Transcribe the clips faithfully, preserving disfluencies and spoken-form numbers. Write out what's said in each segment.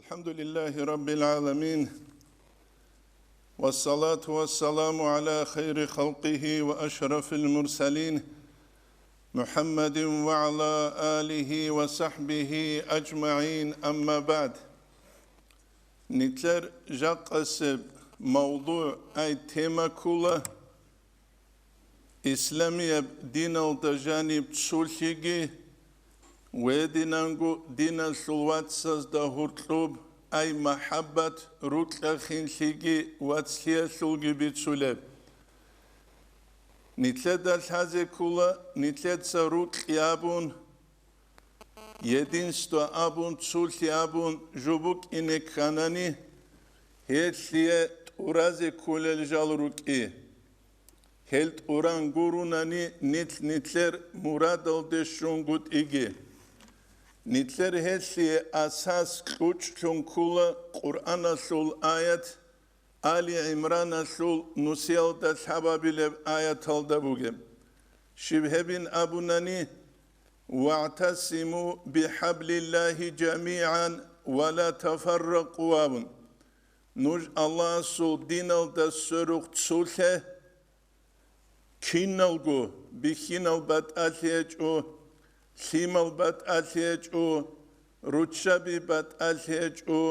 الحمد لله رب العالمين، والصلاة والسلام على خير خلقه وأشرف المرسلين، محمد وعلى آله وصحبه أجمعين، أما بعد. Нилъер жакъасеб мавдугӀ ай тема ккола: исламияб диналда жаниб цулъиги ва гьединанго диналъул вацазда гьоркьоб ай махӀаббат, рукьа-хинлъиги вацлъиялъулги бицулеб. Нилъеда лъазе ккола, нилъеца рукьи абун, единство абун, цулъи абун жо букӀине кканани, гьелъие тӀуразе кколел жал рукӀи. Гьел тӀуран гурунани нилъ-нилъер мурадалде щунгутӀиги. Нилъер гьелъие асас кьучӀлъун ккола Къуръаналъул аят, Али ГӀимраналъул нусиялда лъабабилеб аяталда бугеб. Щиб гьебин абунани: «ВагӀтасиму бихӀаблиллагьи жамигӀан ва ла тафарракъу», – абун. Нуж Аллагьасул диналда сверухъ цулъе, киналго, бихьинал батӀалъи гьечӀо, лъимал батӀалъи гьечӀо, руччаби батӀалъи гьечӀо,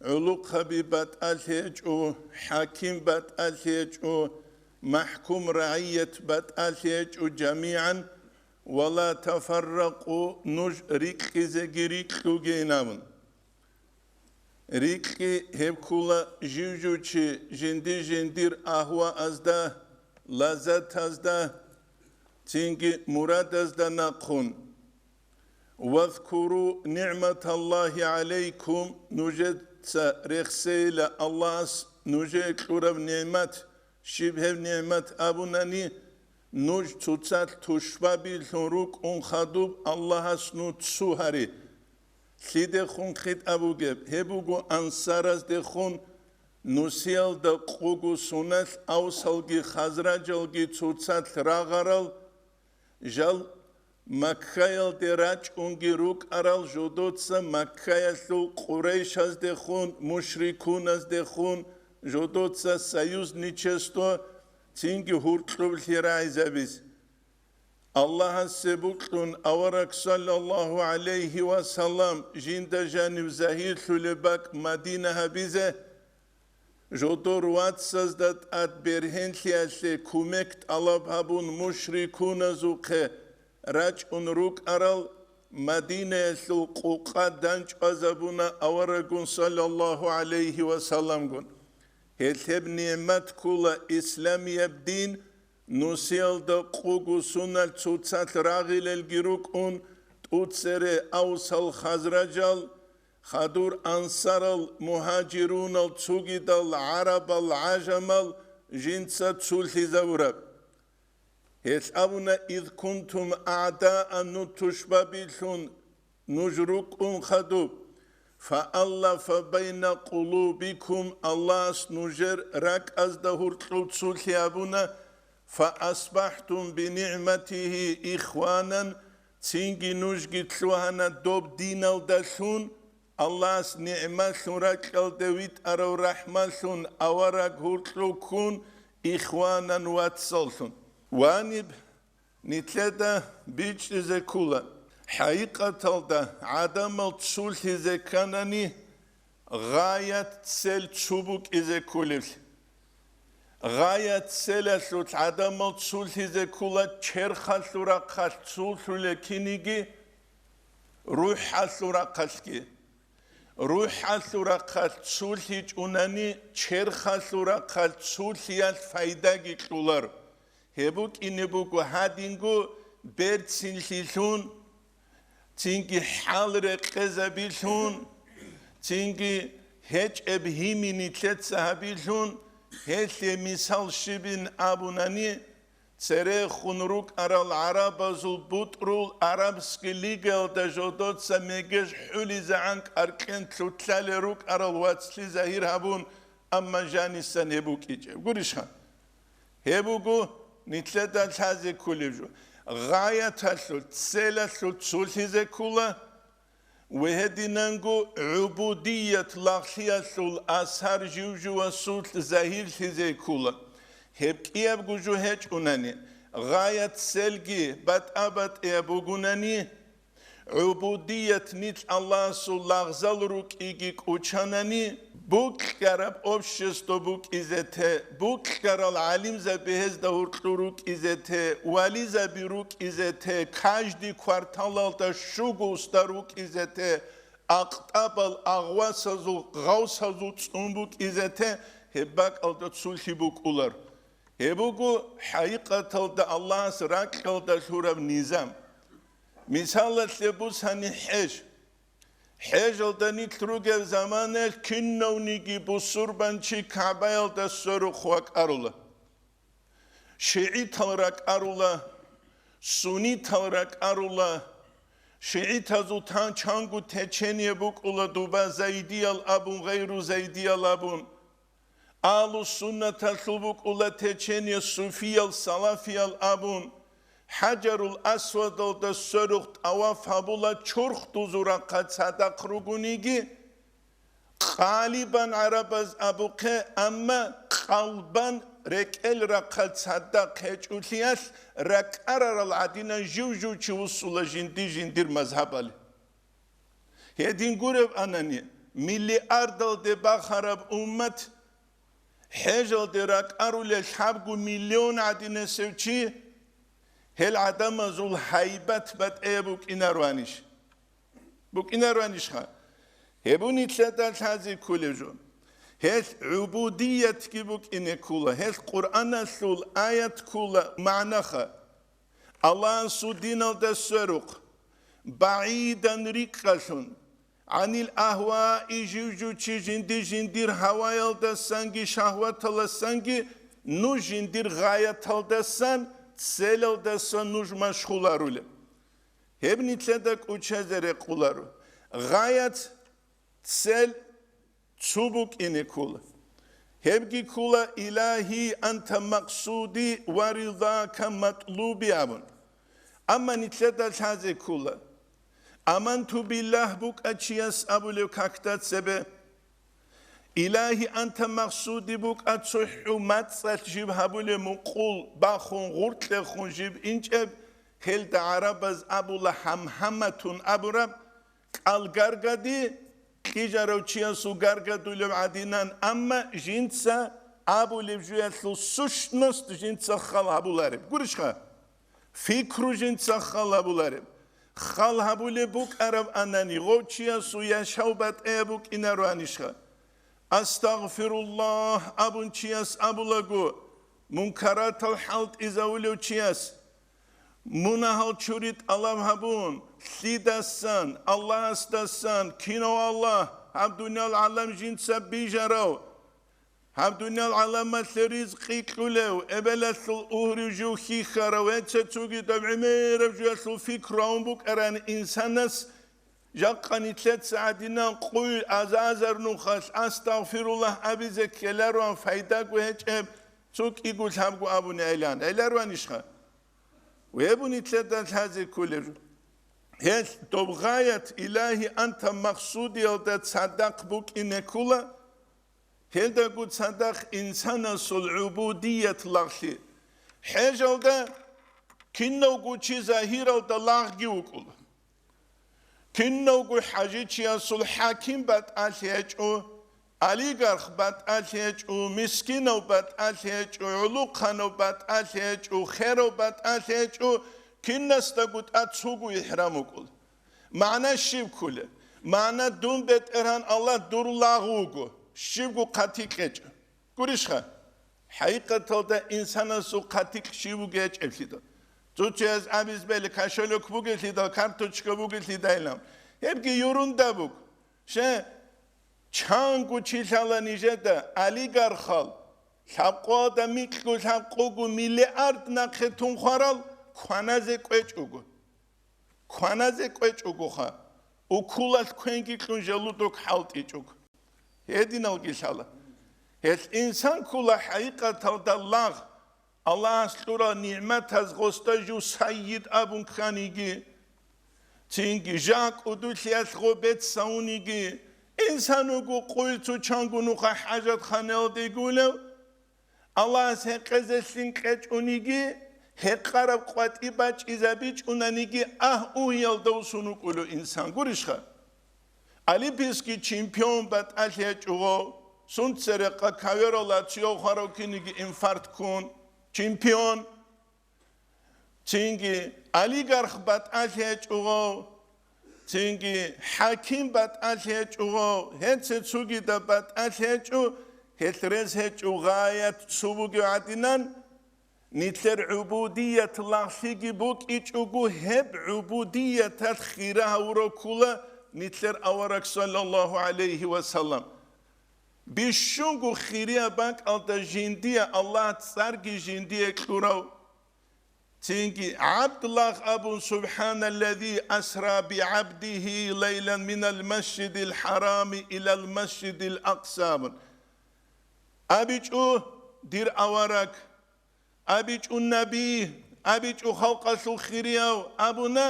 гӀулухъаби батӀалъи гьечӀо, хӀаким батӀалъи гьечӀо, махӀкум рагӀият батӀалъи гьечӀо, жамигӀан, ва ла тафарракъу, нуж рикьизеги рикьугейин абун. Рикьи гьеб ккола жив-жив чи жинди-жиндир агьваазда, лаззатазда, цинги мурадазда нахъун. «Вазкуру нигӀматаллагьи гӀалайкум», нужеца рехсейила Аллагьас нужее кьураб нигӀмат, щиб гьеб нигӀмат абунани, нуж цоцалъ тушбабилъун рукӀун хадуб Аллагьас нуж цу гьари. Лъидехун хитӀа бугеб? Гьеб буго ансараздехун, нусиялда къугу суналъ авсалги хазражалги цоцалъ рагъарал, жал Маккаялде рачӀунги рукӀарал жодоца Маккаялъул къурайшаздехун, мушрикуназдехун жодоца союзничество цинги гьуркьублъи рагӀизабиз. Аллагьасе бокьун авараг саллаллагьу гӀалайгьи ва саллам жинда жанив загьирлъулеб бакӀ Мадина гьабизе, жодор вацазда тӀад бергьенлъиялъе кумек тӀалаб гьабун мушрикуназухъе рачӀун рукӀарал Мадинаялъул къукъа данчӀвазабуна аварагун саллаллагьу гӀалайгьи ва салламгун. Гьелъ гьеб нигӀмат ккола исламияб дин, нусиялда къугу суналъ цоцалъ рагъилелги рукӀун, тӀуцере авсал-хазражал, хадур ансарал, мугьажирунал, цугидал гӀарабал, гӀажамал жинца цулъизавураб. Гьелъ абуна: «Из кунтум агӀдаан», нуж тушбабилъун нуж рукӀун хадуб, «фааллафа байна къулубикум», Аллагьас нужер ракӀазда гьуркьуб цулъи гьабуна, «фаасбахӀтум бинигӀматигьи ихванан», цинги нужги лъугьана доб диналдалъун, Аллагьас нигӀматлъун ракьалде витӀарав рахӀмалъун авараг гьуркьуккун ихванан вацаллъун. Ваниб Нилъеда бичӀчӀизе ккола, хӀакъикъаталда гӀадамал цулъизе кканани, гъаят цел цу букӀизе кколеблъи. Гъаят целалъулъ гӀадамал цулъизе ккола черхалъул рахъалъ цулъулел киниги, рухӀалъул рахъалъги. РухӀалъул рахъалъ цулъичӀунани, черхалъул рахъалъ цулъиялъ пайдаги кьолар. Гьеб букӀине буго гьадинго берцинлъилъун, цинги хӀал рекъезабилъун, цинги гьечӀеб гьими нилъеца гьабилъун, гьелъе мисал щибин абунани, церехун рукӀарал гӀарабазул бутӀрул Арабский лигаялда жодоца мегеж хӀулизегӀан кӀаркьен лъуталел рукӀарал вацлъи загьир гьабун, амма жанисан гьеб букӀичӀеб. Гурищха? Гьеб буго нилъеда лъазе кколеб жо. Гъаяталъул, целалъул цулъизе ккола, Ва гьединанго гӀубудият лагълъиялъул асар жив-живасулъ загьирлъизе ккола. Гьеб кӀиябго жо гьечӀунани, гъаят целги батӀа-батӀияб бугунани, гӀубудият нилъ Аллагьасул лагъзал рукӀиги кӀучанани, букьараб общество букӀизе те, букьарал гӀалимзаби гьезда гьоркьор рукӀизе те, вализаби рукӀизе те, каждый кварталалда щуго уста рукӀизе те, акътабал агъвасазул, гъавсазул цӀун букӀизе те, гьеб бакӀалда цулъи букӀулар. Гьеб буго хӀакъикъаталда Аллагьас ракьалда лъураб низам. Мисалалъе бусани хӀеж. ХӀежалда нилъ ругеб заманаялъ кинавниги бусурбанчи КагӀбаялда сверухъ вакӀарула. ШигӀитал ракӀарула, суннитал ракӀарула. ШигӀитазул тан-, чанго течение букӀула дуба зайдиял абун, гъайру зайдиял абун. Агьлу-суннаталъул букӀула течение суфиял, салафиял абун. ХӀажарул Асвадалда сверухъ тӀаваф гьабула чурхдузул рахъалъ цадахъ ругониги, къалибан гӀарабаз абухъе, амма къалбан рекӀел рахъалъ цадахъ гьечӀолъиялъ ракӀарарал гӀадинан жив-жив чи вуссула жинди-жиндир мазгьабали. Гьедин гуреб анани, миллиардалде бахараб уммат, хӀежалде ракӀарулел лъабго миллион гӀадинасев чи, гьел гӀадамазул гьайбат батӀияб букӀинаруанищ? БукӀинаруанищха? Гьеб нилъеда лъазе кколеб жо. Гьелъ гӀубудиятги букӀине ккола, гьелъ Къуръаналъул аят ккола магӀнаха. Аллагьасул диналда сверухъ, багӀидан рикӀкӀалъун, гӀанил агьваи, жив-жив чи жинди-жиндир гьаваялдасанги шагьваталасанги, нуж жиндир гъаяталдасан, целалдасан нуж машгъуларулеб. Гьеб нилъеда кӀучазе рекъоларо. Гъаят, цел цо букӀине ккола. Гьебги ккола: «Илагьи, анта макъсуди ва ризака матлуби», – абун. Амма нилъеда лъазе ккола: «Аманту биллагь» букӀа чияс абулев какда цебе. «Илагьи, анта макъсуди» букӀа цохӀу мацӀалъ жиб гьабулеб мукъул бахун, гъуркьехун жиб инчӀеб, гьелда гӀарабаз абула гьамгьаматун абураб, кӀал гаргади, кьижарав чиясул гаргадулев гӀадинан, амма жинца абулеб жуялъул сущность жинца хал гьабулареб. Гурищха? Фикру жинца хал гьабулареб. Хал гьабулеб букӀараб анани, гъов чиясул яшав батӀияб букӀинаруанищха? «Астагъфируллагь» абун чияс абулаго, мункаратал хӀалтӀизавулев чияс, мунагьал чури тӀалаб гьабун, лъидасан, Аллагьасдасан, кинав Аллагь, гьаб дуниял гӀалам жинца бижарав, гьаб дуниял гӀаламалъе ризкъи кьулев, эбелалъул угьрив жив хьихьарав, гьече цугидаб гӀемераб жуялъул фикру гьавун букӀарани инсанас, жакъа нилъеца гӀадинан къуй азазар нухалъ «Астагъфируллагь» абизе ккеларуан пайдаго гьечӀеб, цо кӀиго лъабго абуни гӀелан. ГӀеларуанищха? Вебу нилъеда лъазе кколеб жо. Гьелъ доб гъаят «Илагьи, анта макъсуди»ялда цадахъ букӀине ккола, гьелдаго цадахъ инсанасул гӀубудият лагълъи. ХӀежалда кинавго чи загьиралда лагъги вукӀула. Кинавго хӀажичиясул хӀаким батӀалъи гьечӀо, олигарх батӀалъи гьечӀо, мискинав батӀалъи гьечӀо, гӀулухъанав батӀалъи гьечӀо, херав батӀалъи гьечӀо, кинасдаго тӀад цого ихӀрам вукӀула. МагӀна щиб кколеб? МагӀна: дун, БетӀергьан Аллагь, дур лагъ вуго, щибго хъатикь гьечӀо. Гурищха? ХӀакъикъаталда инсанасул хъатикь щиб бугеб гьечӀеблъидал. Цо чияс абиз бегьула, кошелёк бугелъидал, карточка бугелъидайилан. Гьебги юрунда буго. Щай, чанго чи лъала нижеда олигархал, лъабкъоялда микьго лъабкъого миллиард нахъе тун хварал, кваназе кӀвечӀого. Кваназе кӀвечӀогоха, укулалъ квенги кьун желудок хӀалтӀичӀого. Гьединалги лъала. Гьелъ инсан ккола хӀакъикъаталда лагъ, Аллагьас кьурал нигӀматаз гъосда жив сайид абун кканиги, Цинги жакъудулъиялъ гъобец савуниги, инсан вуго къуй цо чанго нухъа хӀажатханаялде гулев, Аллагьас гьекъезелъин кьечӀониги, гьекъараб къватӀи бачӀизабичӀунаниги, агь-угьиялда усун вукӀулев инсан гурищха? Олимпийский чемпион батӀалъи гьечӀого, сунцерекъа кавералда цояв хварав киниги инфаркт ккун, чемпион. Цинги олигарх батӀалъи гьечӀого, цинги хӀаким батӀалъи гьечӀого, гьенце цугида батӀалъи гьечӀо, гьелъ рес гьечӀо гъаят цо бугев гӀадинан, нилъер гӀубудият лагълъиги букӀичӀого, гьеб гӀубудияталъ хира гьавурав ккула нилъер авараг, саллаллагьу гӀалайгьи ва саллам. Бищунго хирияб бакӀалда жиндие Аллагь цӀарги жиндие кьурав, цинги гӀабд лагъ абун, «Субханаллази асра бигӀабдигьи лайлан минал масжидил хӀарами илал масжидил акъса», абун абичӀо, дир авараг, абичӀо наби, абичӀо халкъалъул хирияв абуна.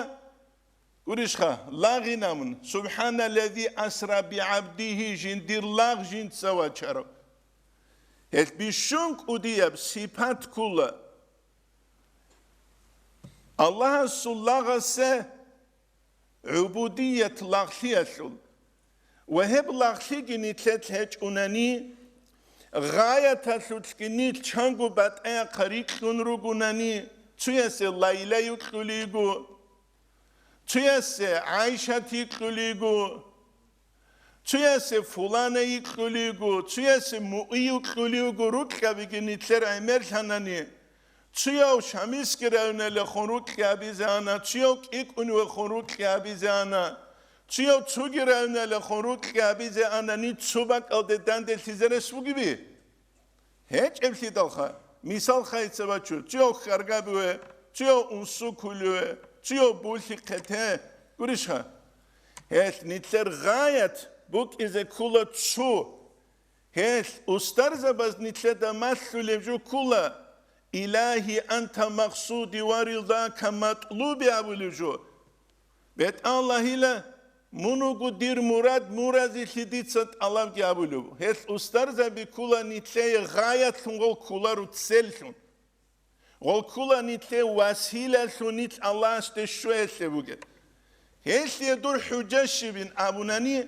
Гурищха, лагъинамун, «Субханаллази асра бигӀабдигьи», жиндир лагъ жинца вачарав. Гьелъ бищун кӀудияб сипат ккула Аллагьасул лагъасе гӀубудият лагълъиялъул. Ва гьеб лагълъиги нилъелъ гьечӀунани, гъаяталъулъги нилъ чанго батӀаяхъа рикьун ругунани, цуясе Лайла йикьулиго, цуясе ГӀайшат йикьулиго, цуясе фулана йикьулиго, цуясе муи йикьулиго, рукьабиги нилъер гӀемерлъанани, цуяв Шамилский районалехун рукьи абизе ана, цуяв КӀикӀуневехун рукьи абизе ана, цуяв цоги районалехун рукьи абизе анани, цо бакӀалде данделъизе рес бугеби? ГьечӀеблъидалха, мисал хайца бачу, цуяв хьаргабиве, цуяв унсукулеве, цуяв булъихъе те, гурищха? Гьелъ нилъер гъаят букӀизе ккула цо. Гьелъ устарзабаз нилъеда малъулеб жо ккула, «Илагьи, анта макъсуди ва ризака матӀлуби», абулеб жо. БетӀаллагьила, мун вуго дир мурад, муразилъи дица тӀалабги абулеб. Гьелъ устарзаби ккула нилъее гъаятлъун, гъол ккуларо целлъун. Гъол ккула нилъее василалъун нилъ Аллагьасде щвеялъе бугеб. Гьелъие дур хӀужа щибин абунани,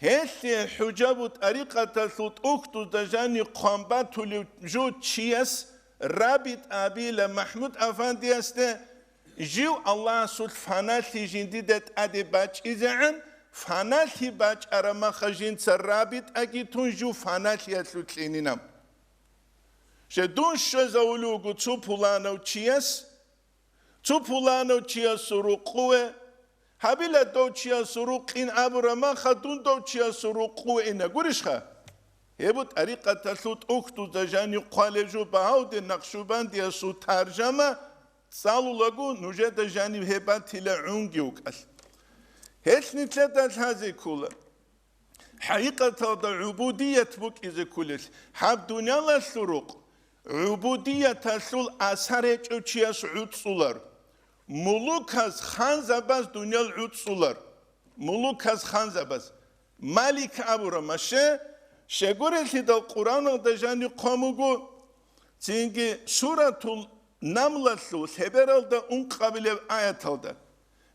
гьелъие хӀужа бу тӀарикъаталъул тӀухьдузда жаниб хъван батулев жо чияс Рабит абила МахӀмуд-афандиясде, жив Аллагьасул фаналъи жиндида тӀаде бачӀизегӀан, фаналъи бачӀараб маха жинца Рабитаги тун жив фаналъиялъул кьенинаб. Щай дун щвезавулев вуго цо пуланав чияс, цо пуланав чиясул рукъуве, гьабила дов чиясул рукъин абураб маха, дун дов чиясул рукъуве ина, гурищха? Гьеб бу тӀарикъаталъул тӀухьдузда жаниб хъвалеб жо, Багьавдин Накъшубандиясул таржама цӀалулаго нужеда жаниб гьеб батила гӀунги вукӀалъ. Гьелъ нилъеда лъазе ккола. ХӀакъикъаталда гӀубудият букӀизе кколелъ, гьаб дуниялалъул рукъ гӀубудияталъул асар гьечӀев чияс гӀуцӀцӀулар. Мулуказ, ханзабаз дуниял гӀуцӀцӀулар. Мулуказ, ханзабаз. Малик абураб маше, щегурелъидал Къуръаналда жаниб хъван буго, цинги Суратул Намлалъул лъебералда ункъабилеб аяталда.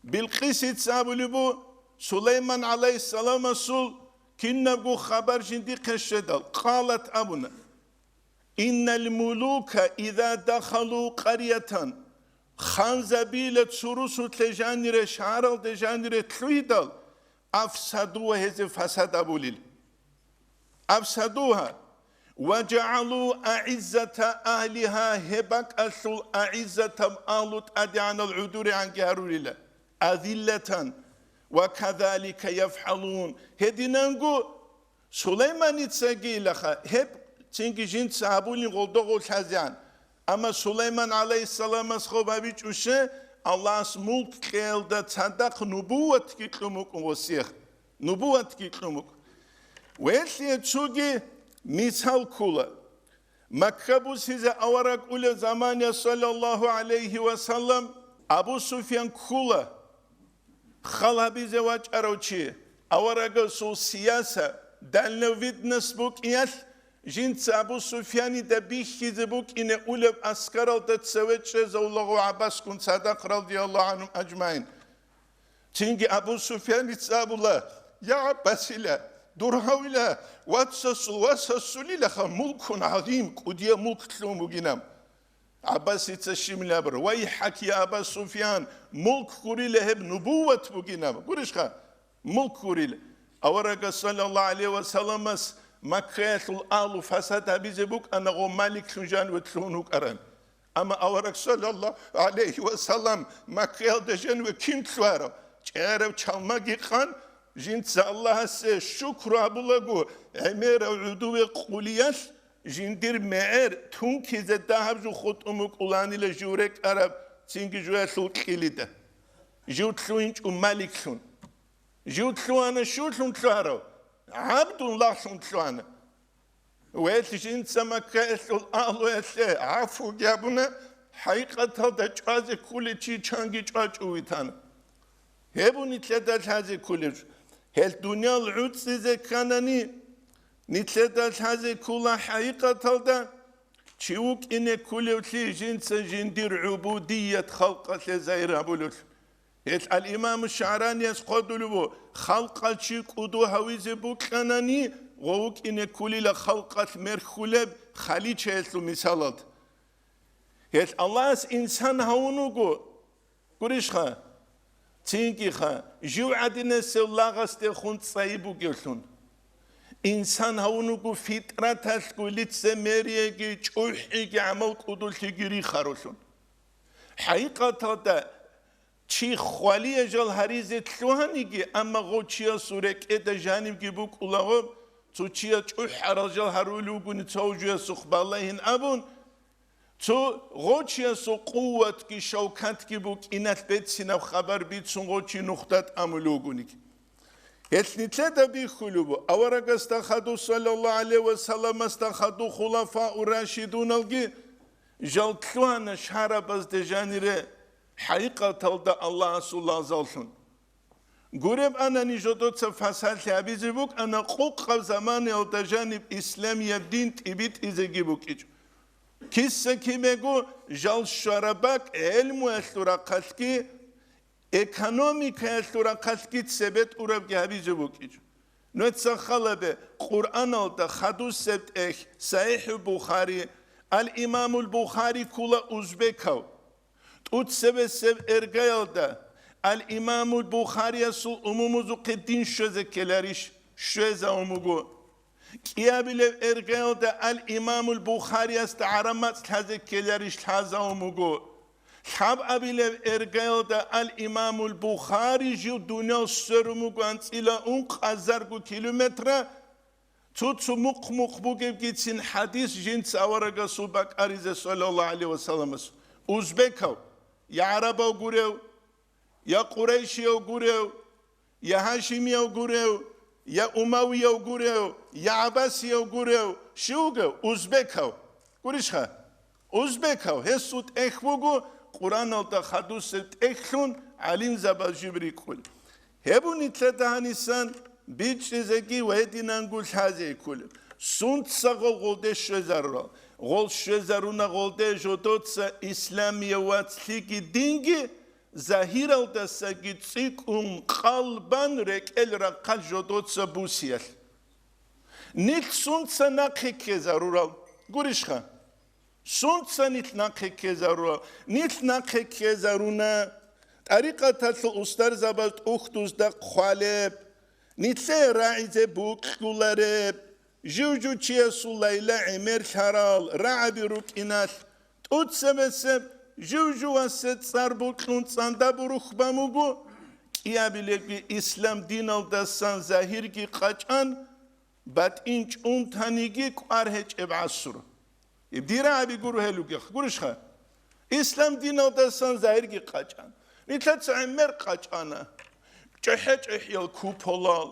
Билкъисица абулеб бу, Сулайман гӀалайгьиссаламасул кинабго хабар жиндихъе щведал, къалат абуна: «Иннал мулука иза дахалу къарятан», ханзабила цо русулъе жанире, шагьаралде жанире лъугьидал, «афсадугьа», гьезие фасад абулел. «Афсадугьа ва жагӀалу агӀиззата агьлигьа», гьеб бакӀалъул агӀиззатаб агьлу тӀадегӀанал гӀодорегӀанги гьарурила, «азиллатан», «ва казалика яфгӀалун». Гьединанго Сулайманицаги илаха, гьеб цинги жинца гьабулин гъолдо гъолъазегӀан. Амма Сулайман гӀалайгьиссаламас гъоб гьабичӀоше, Аллагьас мулк кьеялда цадахъ нубуватги кьун букӀун гъосиех. Нубуватги кьун букӀун. Велъие цоги мисал ккула. Макка бусизе авараг улев замания, саллаллагьу гӀалайгьи ва саллам, Абу Суфьян ккула. хал гьабизе вачӀарав чи, аварагасул сияса, дальновидность букӀиялъ, жинца Абу Суфьянида бихьизе букӀине улеб аскаралда цеве чӀезавулаго ГӀаббасгун цадахъ, радияллагьу гӀанхум ажмагӀин. Цинги Абу Суфьяница абула: «Я ГӀаббасила, дур гьавила, вацасул васасулилаха мулкун гӀазим, кӀудияб мулк лъугьун бугинаб». ГӀаббасица щиб абура: «Вайхак, я Аба Суфьян, мулк гурила гьеб, нубувват бугинаб». Гурищха? Мулк гурила. Аварагас, саллаллагьу гӀалайгьи ва салламас, Маккаялъул агьлу фасад гьабизе букӀана гъо маликлъун жаниве лъугьун вукӀаран. Амма авараг, саллаллагьу гӀалайгьи ва саллам, Маккаялда жаниве кин лъугьарав? ЧӀерав чалмаги къан, жинца Аллагьасе шукру гьабулаго, гӀемерав гӀудуве къулиялъ, жиндир мегӀер тункизе дагьаб жо хутӀун букӀуланила жив рекӀараб цинги жуялъул кьилида. Жив лъугьинчӀо маликлъун. Жив лъугьана щулъун лъугьарав? ГӀабдуллагьлъун лъугьана. Велъ жинца Маккаялъул агьлуялъе гӀафуги гьабуна, хӀакъикъаталда чӀвазе ккулев чи чанги чӀвачӀо витана. Гьеб нилъеда лъазе кколеб жо. Гьел дуниял гӀуцӀизе кканани, нилъеда лъазе ккола хӀакъикъаталда чи вукӀине кколевлъи жинца жиндир гӀубудият халкъалъе загьир гьабулев. Гьел ал-Имаму ШагӀранияс хъвадулев ву, халкъалъ чи кӀуду гьавизе букьанани, гъов вукӀине кколила халкъалъ мерхьулеб халичаялъул мисалалда. Гьел Аллагьас инсан гьавун вуго, гурищха? Цинги-ха, жив гӀадинасев лагъасдехун цӀайи бугевлъун. Инсан гьавун вуго фитӀраталъго лицемерияги, чӀухӀиги, гӀамал кӀудулъиги рихарулъун. ХӀакъикъаталда, чи хвалиял жал гьаризе лъугьаниги, амма гъов чиясул рекӀеда жанибги букӀулаго, цо чияс чӀухӀарал жал гьарулев вугони цо жуясухъ балагьин абун, цо гъов чиясул къуватги шавкатги букӀиналъ бецинаб хабар бицун гъов чи нухда тӀамулев вугониги. Гьелъ нилъеда бихьулеб буго, аварагасда хадув, саллаллагьу гӀалайгьи ва салламасда хадув, хулафау рашидуналги жал лъугьана шарабазде жанире хӀакъикъаталда Аллагьасул лагъзаллъун. Гуреб анани жодоца фасалъи гьабизе букӀана, къукъаб заманаялда жаниб исламияб дин тӀибитӀизеги букӀичӀо. Киса-кибего жал щвараб бакӀ гӀелмуялъул рахъалъги, экономикаялъул рахъалъги цебетӀурабги гьабизе букӀичӀо. Нужеца халабе, Къуръаналда хадусеб тӀехь, СахӀихӀул Бухари, ал-Имамул Бухари ккола узбекав. ТӀуцебесеб эргаялда ал-Имамул Бухариясул умумузухъе дин щвезе ккеларищ? Щвезавун буго. КӀиабилеб эргаялда ал-Имамул Бухариясда гӀараб мацӀ лъазе ккеларищ? Лъазавун буго. Лъабабилеб эргаялда ал-Имамул Бухари жив дуниял сверун буго анцӀила ункъазарго километра, цо-цо мухъ-мухъ бугебгицин хӀадис жинца аварагасул бакӀаризе, саллаллагьу гӀалайгьи ва салламас. Узбекав, я гӀарабав гурев, я къурайшияв гурев, я гьашимияв гурев, я умавияв гурев, я гӀаббасияв гурев, щив вугев? Узбекав. Гурищха? Узбекав. Гьесул тӀехь буго Къуръаналда хадусеб тӀехьлъун гӀалимзабаз жиб рикӀкӀун. Гьеб нилъеда гьанисан бичӀчӀизеги ва гьединанго лъазе кколеб. Сунцаго гъолде щвезарурал? Гъол щвезаруна гъолде жодоца исламияв вацлъиги динги, загьиралдасаги цӀикӀкӀун, къалбан рекӀел рахъал жодоца бусиялъ. Нилъ сунца нахъе ккезарурал? Гурищха? Сунца нилъ нахъе ккезарурал? Нилъ нахъе ккезаруна, тӀарикъаталъул устарзабаз тӀухьдузда хъвалеб, нилъее рагӀизе бокьулареб, жив-жив чиясул лайла гӀемерлъарал рагӀаби рукӀиналъ, тӀуцебесеб жив-живасе цӀар бокьун цӀанда бурухь бан буго, кӀиабилебги ислам диналдасан загьирги къачӀан, батӀин чӀунтаниги кӀвар гьечӀеб гӀасур. Иб дир рагӀаби гуро гьел ругех, гурищха? Ислам диналдасан загьирги къачӀан. Нилъеца гӀемер къачӀана. ЧӀехӀе-чӀехӀиял куполал,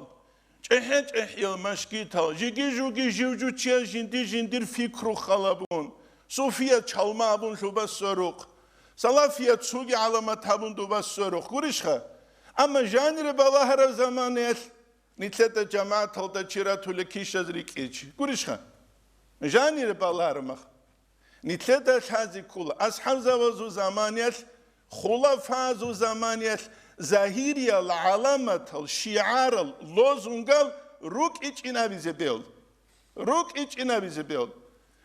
чӀехӀе-чӀехӀиял машгитал, жиги-жуги жив-жучиял жинди-жиндир фикру халабун, суфият чалма абун лъуба сверухъ, салафият цуги гӀаламат гьабун дуба сверухъ, гурищха? Амма жанире балагьараб заманаялъ нилъеда жамагӀаталда чи ратулел кишаз рикӀкӀечи. Гурищха? Жанире балагьараб мах. Нилъеда лъазе ккола, асхӀабзабазул заманиялъ, хулафазул заманиялъ загьириял гӀаламатал, шигӀарал, лозунгал рукӀичӀинабизе бегьула. РукӀичӀинабизе бегьула.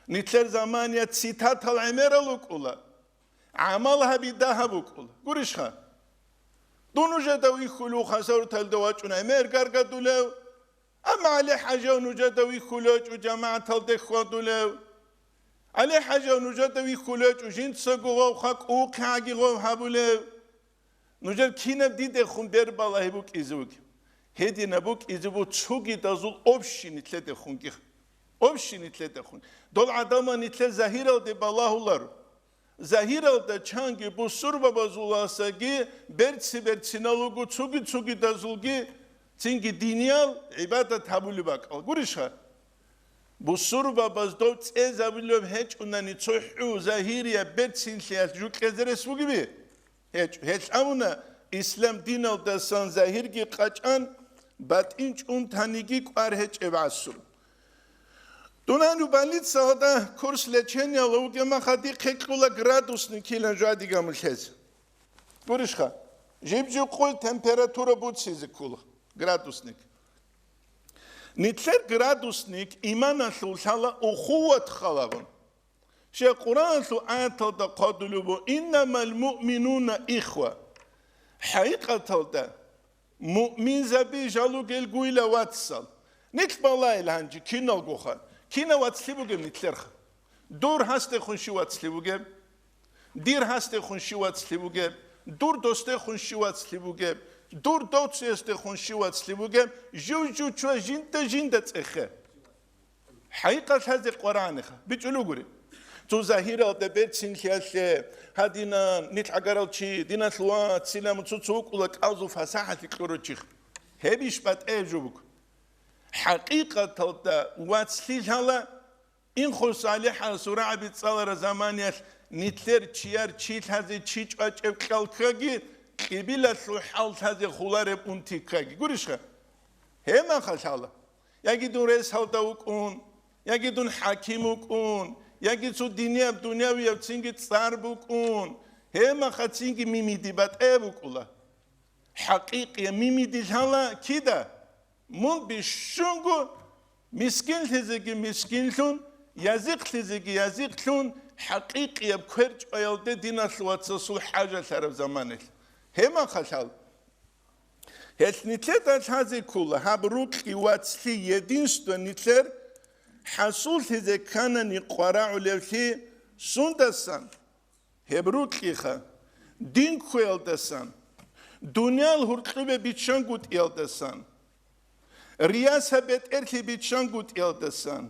Нилъер замания цитатал гӀемерал рукӀула, гӀамал гьаби дагьаб букӀула. Гурищха? Дун нужеда вихьулев хасавруталда вачӀун гӀемер гаргадулев? Амма ГӀали-хӀажав нужеда вихьулев чӀу жамагӀаталде хьвадулев? ГӀали-хӀажав нужеда вихьулев чӀу жинцаго гъов хакӀ ухъаги гъов гьабулев? Нужер кинаб дидехун бербалагьи букӀизе вугеб? Гьединаб букӀизе буго цогидазул общий нилъедехунги. Общий нилъедехун. Дол гӀадамал нилъер загьиралде балагьуларо. Загьиралда чанги бусурбабазуласаги берци-берциналуго цуги-цугидазулги цинги диниял гӀибадат гьабулеб бакӀал. Гурищха? Бусурбабаз дов цӀезабулеб гьечӀунани цохӀу загьирияб берцинлъиялъ жукьезе рес бугеби? ГьечӀо. Гьелъ абуна, ислам диналдасан загьирги къачӀан, батӀин чӀунтаниги кӀвар гьечӀеб гӀасур. Дун гьаниб больницаялда курс лечениялда вугеб маха дихъе кьула градусник килан жвадигамулъез. Гурищха? Жиб-жиб къуй температура буцизе ккула градусник. Нилъер градусник иманалъул лъала ухуват халагъун. Щай Къуръаналъул аяталда хъвадулеб буго: «Иннамал муъминуна ихва». ХӀакъикъаталда, муъминзаби жалугел гуйла вацал. Нилъ балайил гьанже киналгоха. Кина вацлъи бугеб нилъерха? Дур гьасдехун щив вацлъи бугеб? Дир гьасдехун щив вацлъи бугеб? Дур досдехун щив вацлъи бугеб? Дур довциясдехун щив вацлъи бугеб? Жив-жив чула жинда-жинда цӀехе. ХӀакъикъат лъазе къвараниха, бичӀчӀулев гури. Цо загьиралда берцинлъиялъе, гьадинан, нилъ гӀагарал чи, диналъ вацилан, цо-цо вукӀула кӀалзул фасахӀалъи кьурав чи. Гьеб иш батӀияб жо буго. ХӀакъикъаталда вацлъи лъала, Инхо СалихӀал сурагӀаби цӀалараб заманиялъ нилъер чияр чи лъазе чи чӀвачӀеб кьал ккаги, кьибилалъул хӀал лъазе хулареб унти ккаги. Гурищха? Гьебмаха лъала. Яги дун ресалда вукӀун, яги дун хӀаким вукӀун, яги цо динияб, дунявияб цинги цӀар букӀун, гьебмаха цинги мимиди батӀаяб букӀула. ХӀакъикъияб мимиди лъала кида? Мун бищунго мискинлъизеги мискинлъун, язихълъизеги язихълъун, хӀакъикъияб кверчӀваялде диналъ вацасул хӀажалъараб заманалъ. Гьебмаха лъала. Гьелъ нилъеда лъазе ккола, гьаб рукьи вацлъи единство нилъер хӀасуллъизе кканани къварагӀулевлъи сундасан? Гьеб рукьиха, дин кквеялдасан, дуниял гьуркьубе биччангутӀиялдасан, рияса бетӀерлъи биччангутӀиялдасан,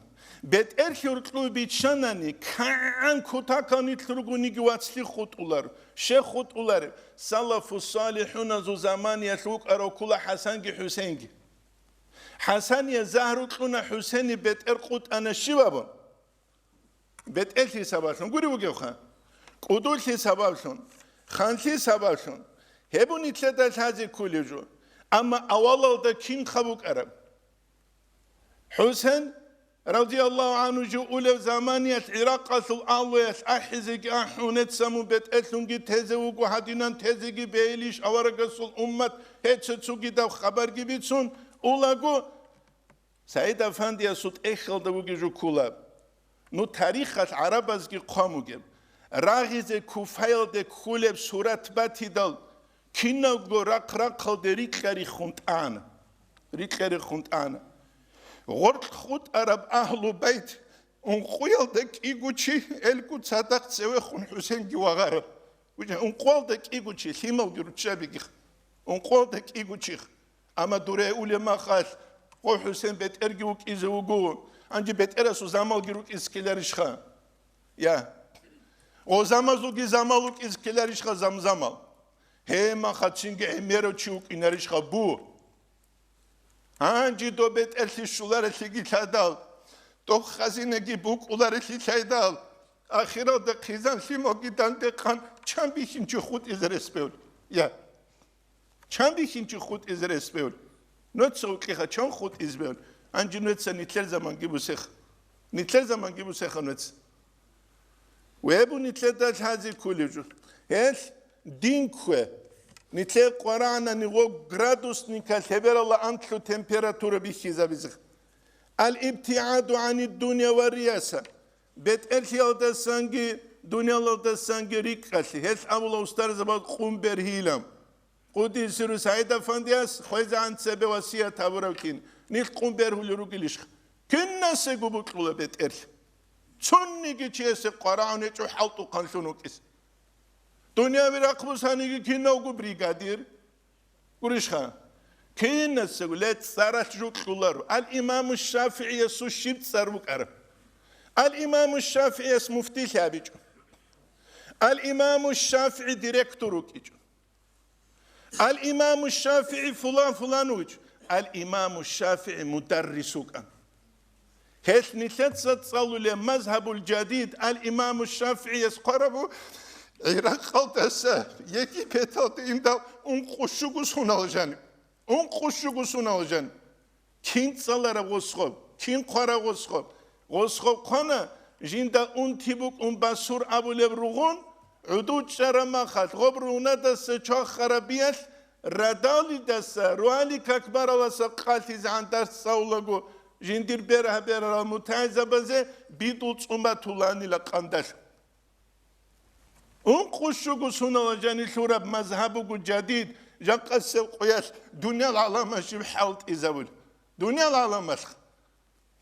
бетӀерлъи гьуркьубе биччанани, кагӀан кутакал нилъ ругониги вацлъи хутӀулар, щай хутӀулареб, салафу-салихӀуназул заманиялъ вукӀарав ккула ХӀасанги ХӀусенги. ХӀасание загьру кьуна, ХӀусени бетӀер къутӀана щиб абун? БетӀерлъи сабаблъун гури вугевха, кӀудулъи сабаблъун, ханлъи сабаблъун, гьеб нилъеда лъазе кколеб жо. Амма авалалда кинха букӀараб? ХӀусен, радияллагьу гӀангьу, жо улеб заманиялъ ГӀиракъалъул агьлуялъ ахӀизеги ахӀун, гьеца мун бетӀерлъунги тезе вуго, гьадинан тезеги бегьилищ аварагасул уммат, гьеца цогидаб хабарги бицун улаго, СагӀид-афандиясул тӀехьалда вугев жо кколаб. Ну, тарихалъ гӀарабазги хъван бугеб. Рагъизе Куфаялде кколеб сурат батидал, киналго рахъ-рахъалде рикьа-риххун тӀана. Рикьа-риххун тӀана. Гъоркь хутӀараб Агьлу Байт ункъуялда кӀиго чи, элго цадахъ цевехун ХӀусенги вагъараб. Ункъуялда кӀиго чи, лъималги руччабиги. Ункъуялда кӀиго чи. Амма дуре улеб махалъ, гъо ХӀусен бетӀерги вукӀизе вуго, гьанже бетӀерасул замалги рукӀизе ккеларищха? Я. Гъо замазулги замал вукӀизе ккеларищха, замзамал? Гьеб махалъ цинги гӀемерав чи вукӀинарищха бу? Гьанже доб бетӀерлъи щуларелъиги лъадал, доб хазинаги букӀуларелъи лъайдал, ахиралда хъизан лъималги данде къан чан бихьинчи хутӀизе рес бегьулеб? Я. Чан бихьинчи хутӀизе рес бевли? Нуца вукӀиха, чан хутӀизе бевли? Гьанже нуца нилъер заманги бусеха. Нилъер заманги бусеха нуца. Вебу нилъеда лъази ккулев жо. Гьелъ дин ккве. Нилъер къварагӀанани гъо градусника лъеберала анлъу температура бихьизабизе. Ал-ибтигӀаду гӀанид-дунья ва рияса. БетӀерлъиялдасанги, дунялалдасанги рикӀкӀалъи. Гьелъ абула устарзабаз къун бергьилан. Къудиси РусагӀид Афандияс хвезегӀан цебе васият гьабурав кин, нилъ къун бергьулел ругелищха? Кинасего букьула бетӀерлъи. Цониги чиясе къварагӀун гьечӀо хӀалтӀухъанлъун вукӀис. Дунияви рахъ бусаниги кинавго бригадир. Гурищха? Кинасего лецӀаралъ жукьуларо. Ал-Имаму ШафигӀиясул щиб цӀар букӀараб? Ал-Имаму ШафигӀияс муфтилъи абичӀо. Ал-Имаму ШафигӀи директор вукӀичӀо. Ал-Имаму ШафигӀи фулан-фуланович, ал-Имаму ШафигӀи мударрис вукӀан. Гьелъ нилъеца цӀалулеб мазгьабул жадид ал-Имаму ШафигӀияс хъварабу, ГӀиракъалдаса Египеталде индал ункъо щуго соналъ жаниб. Ункъо щуго соналъ жаниб. Кин цӀалараб гъосхъоб, кин хъвараб гъосхъоб? Гъосхъоб хъвана, жинда унти букӀун басур абулеб ругъун, гӀуду чӀараб махалъ, гъоб ругьунадаса чвахараб биялъ радалидаса, руали какбараласа къалъизегӀан дарс цӀалулаго, жиндир бергьа-бергьарал мутагӀилзабазе бидул цӀун батуланила къандалъ. Ункъо щуго соналъ жаниб лъураб мазгьаб буго жадид, жакъасеб къуялъ дуниял гӀаламалъ жиб хӀалтӀизабулеб. Дуниял гӀаламалъ.